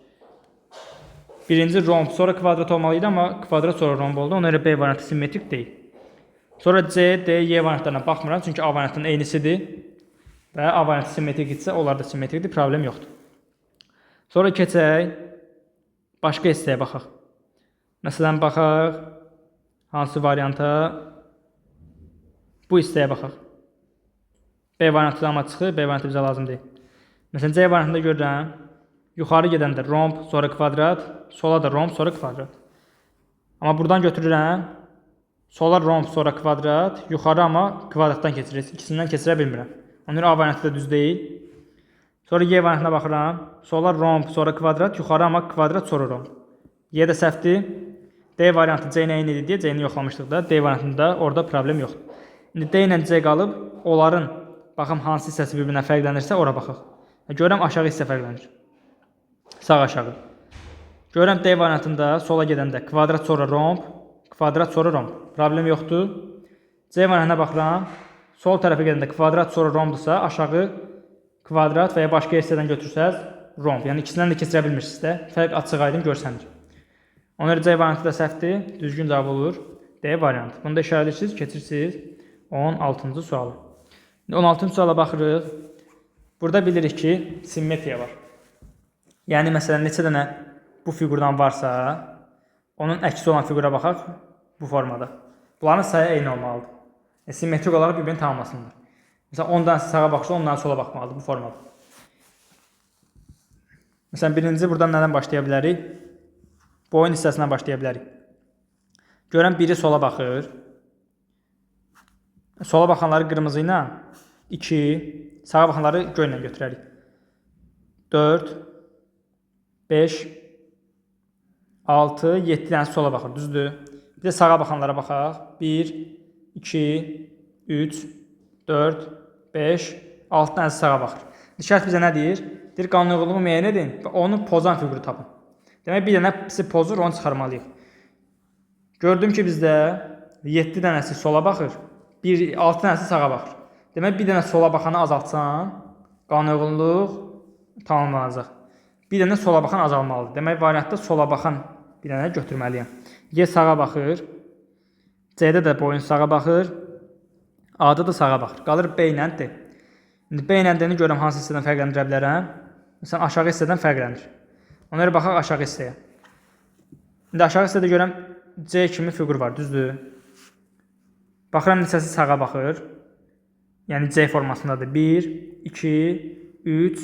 Birinci romb sonra kvadrat olmalı idi, amma kvadrat sonra romb oldu. Ona görə B variantı simmetrik deyil. Sonra C, D, Y variantlarına baxmıram, çünki A variantının eynisidir. Və A variantı simmetrik idisə, onlar da simmetrikdir, problem yoxdur. Sonra keçək, başqa hissəyə baxaq. Məsələn, baxaq, hansı varianta? Bu hissəyə baxaq. B variantı amma çıxır, B variantı bizə lazım deyil. Məsələn, C variantında görürəm, yuxarı gedəndə romb, sonra kvadrat, sola da romb, sonra kvadrat. Amma buradan götürürəm, sola romb, sonra kvadrat, yuxarı amma kvadratdan keçirir. İkisindən keçirə bilmirəm. Ona görə A variantı da düz deyil. Sonra Y variantına baxıram. Sola romb, sonra kvadrat, yuxarı amma kvadrat, sonra romb. Y də səhvdir. D variantı C ilə eynidir deyə C-ni yoxlamışdıq da. D variantında orada problem yoxdur. İndi D ilə C qalıb, onların baxım hansı hissəsi bir-birindən fərqlənirsə ora baxaq. Görürəm aşağı hissə fərqlənir. Sağ aşağı. Görürəm D variantında sola gedəndə kvadrat sonra romb, kvadrat sonra romb. Problem yoxdur. C variantına baxıram. Sol tərəfə gedəndə kvadrat sonra rombdursa, aşağı kvadrat və ya başqa hissədən götürsəz romb. Yəni ikisindən də keçirə bilmirsiniz də. Fərq açıq-aydın görsənir. Ona görə C variantı da səhvdir. Düzgün cavab olur D variantı. Bunu da işarə edirsiniz, keçirsiniz 16-cı sualı. İndi 16-cı suala baxırıq. Burada bilirik ki, simmetriya var. Yəni məsələn neçə dənə bu fiqurdan varsa, onun əksi olan fiqura baxaq bu formada. Bunların sayı eyni olmalıdır. Simmetrik olaraq bir-birini tamamlasınlar. Məsələn 10 dənəsi sağa baxırsa, 10 dənə sola baxmalıdır bu formada. Məsələn birinci buradan nədən başlaya bilərik? Boyun hissəsindən başlaya bilərik. Görən biri sola baxır. Sola baxanları qırmızı ilə 2, sağa baxanları göy ilə götürərik. 4, 5, 6, 7 dənəsi sola baxır, düzdür? Bir də sağa baxanlara baxaq. 1, 2, 3, 4, 5, 6 dənəsi sağa baxır. Şərt bizə nə deyir? Deyir, qanunauyğunluğu müəyyən edin və onu pozan fiquru tapın. Demək, bir dənəsi pozur, onu çıxarmalıyıq. Gördüm ki, bizdə 7 dənəsi sola baxır, 6 dənəsi sağa baxır. Demək, bir dənə sola baxanı azaltsan, qanunauyğunluq tamamlanacaq. Bir dənə sola baxan azalmalıdır. Demək, variantda sola baxan bir dənə götürməliyəm. Y sağa baxır, C-də də boyun sağa baxır, A-da da sağa baxır. Qalır B ilə D. İndi B ilə D-ni görürəm hansı hissədən fərqləndirə bilərəm. Məsələn, aşağı hissədən fərqlənir. Ona görə baxaq aşağı hissəyə. İndi aşağı hissədə görürəm C kimi fiqur var, düzdür? Baxıram neçəsi sağa baxır. Yəni C formasındadır. 1, 2, 3,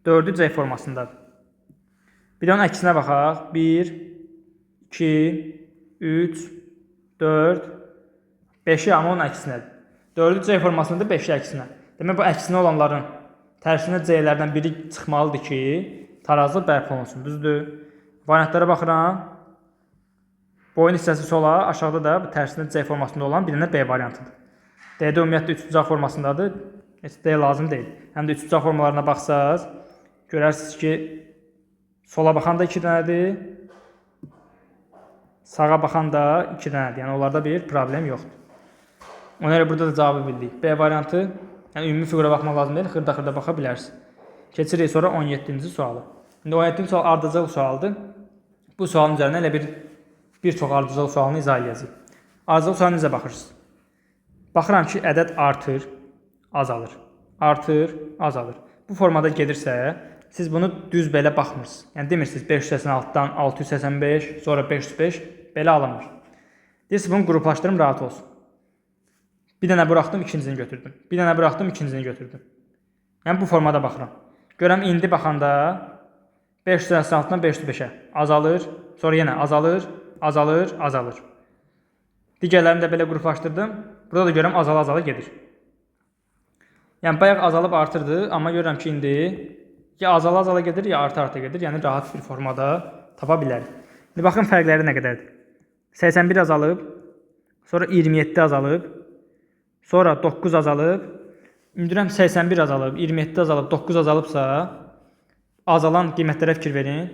4-ü C formasındadır. Bir də onun əksinə baxaq. 1, 2, 3, 4, 5-i amma onun əksinədir. 4-ü C formasındadır, 5-i əksinə. Demək, bu əksinə olanların tərsinə C-lərdən biri çıxmalıdır ki, tarazlıq bərpa olunsun. Düzdür? Variantlara baxıram. Boyun hissəsi sola, aşağıda da bu tərsinə C formasında olan bir dənə B variantıdır. D-də ümumiyyətlə üçbucaq formasındadır. Heç D lazım deyil. Həm də üçbucaq formalarına baxsaz, görərsiniz ki, sola baxan da 2 dənədir, sağa baxan da 2 dənədir. Yəni onlarda bir problem yoxdur. Ona görə burada da cavabı bildik. B variantı, yəni ümumi fiqura baxmaq lazım deyil, xırda-xırda baxa bilərsiniz. Keçirik sonra 17-ci suala. İndi 17-ci sual ardıcıl sualdır. Bu sualın üzərinə elə bir çox ardıcıl sualını izah eləyəcəyik. Ardıcıl suala necə baxırsınız? Baxıram ki, ədəd artır, azalır. Artır, azalır. Bu formada gedirsə, siz bunu düz belə baxmırsınız. Yəni demirsiniz 586-dan 685, sonra 505, belə alınmır. Deyirsiniz bunu qruplaşdırım, rahat olsun. Bir dənə buraxdım, ikincisini götürdüm. Bir dənə buraxdım, ikincisini götürdüm. Yəni bu formada baxıram. Görəm indi baxanda 586-dan 505-ə azalır, sonra yenə azalır, azalır, azalır. Digərlərini də belə qruplaşdırdım. Burada da görürəm azala-azala gedir. Yəni bayaq azalıb artırdı, amma görürəm ki, indi ya azala-azala gedir, ya arta-arta gedir. Yəni rahat bir formada tapa bilərik. İndi baxın fərqləri nə qədərdir. 81 azalıb, sonra 27 azalıb, sonra 9 azalıb. İndi görürəm 81 azalıb, 27 azalıb, 9 azalıbsa, azalan qiymətlərə fikir verin.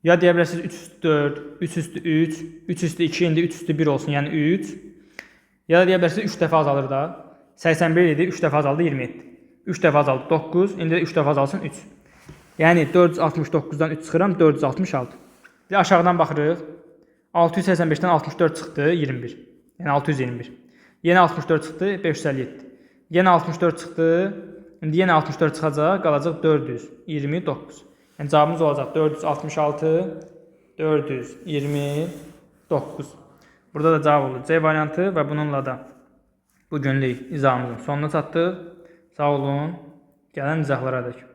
Ya deyə bilərsiniz 3 üstü 4, 3 üstü 3, 3 üstü 2, indi 3 üstü 1 olsun, yəni 3. Ya da deyə bilərsiniz 3 dəfə azalır da. 81 idi, 3 dəfə azaldı 27. 3 dəfə azaldı 9, indi də 3 dəfə azalsın 3. Yəni 469-dan 3 çıxıram, 466. Bir aşağıdan baxırıq. 685-dən 64 çıxdı, 21. Yəni 621. Yenə 64 çıxdı, 557. Yenə 64 çıxdı. İndi yenə 64 çıxacaq, qalacaq 429. Yəni cavabımız olacaq 466, 429. Burada da cavab oldu C variantı və bununla da bu günlük izahımızın sonuna çatdıq. Sağ olun. Gələn izahlara dək.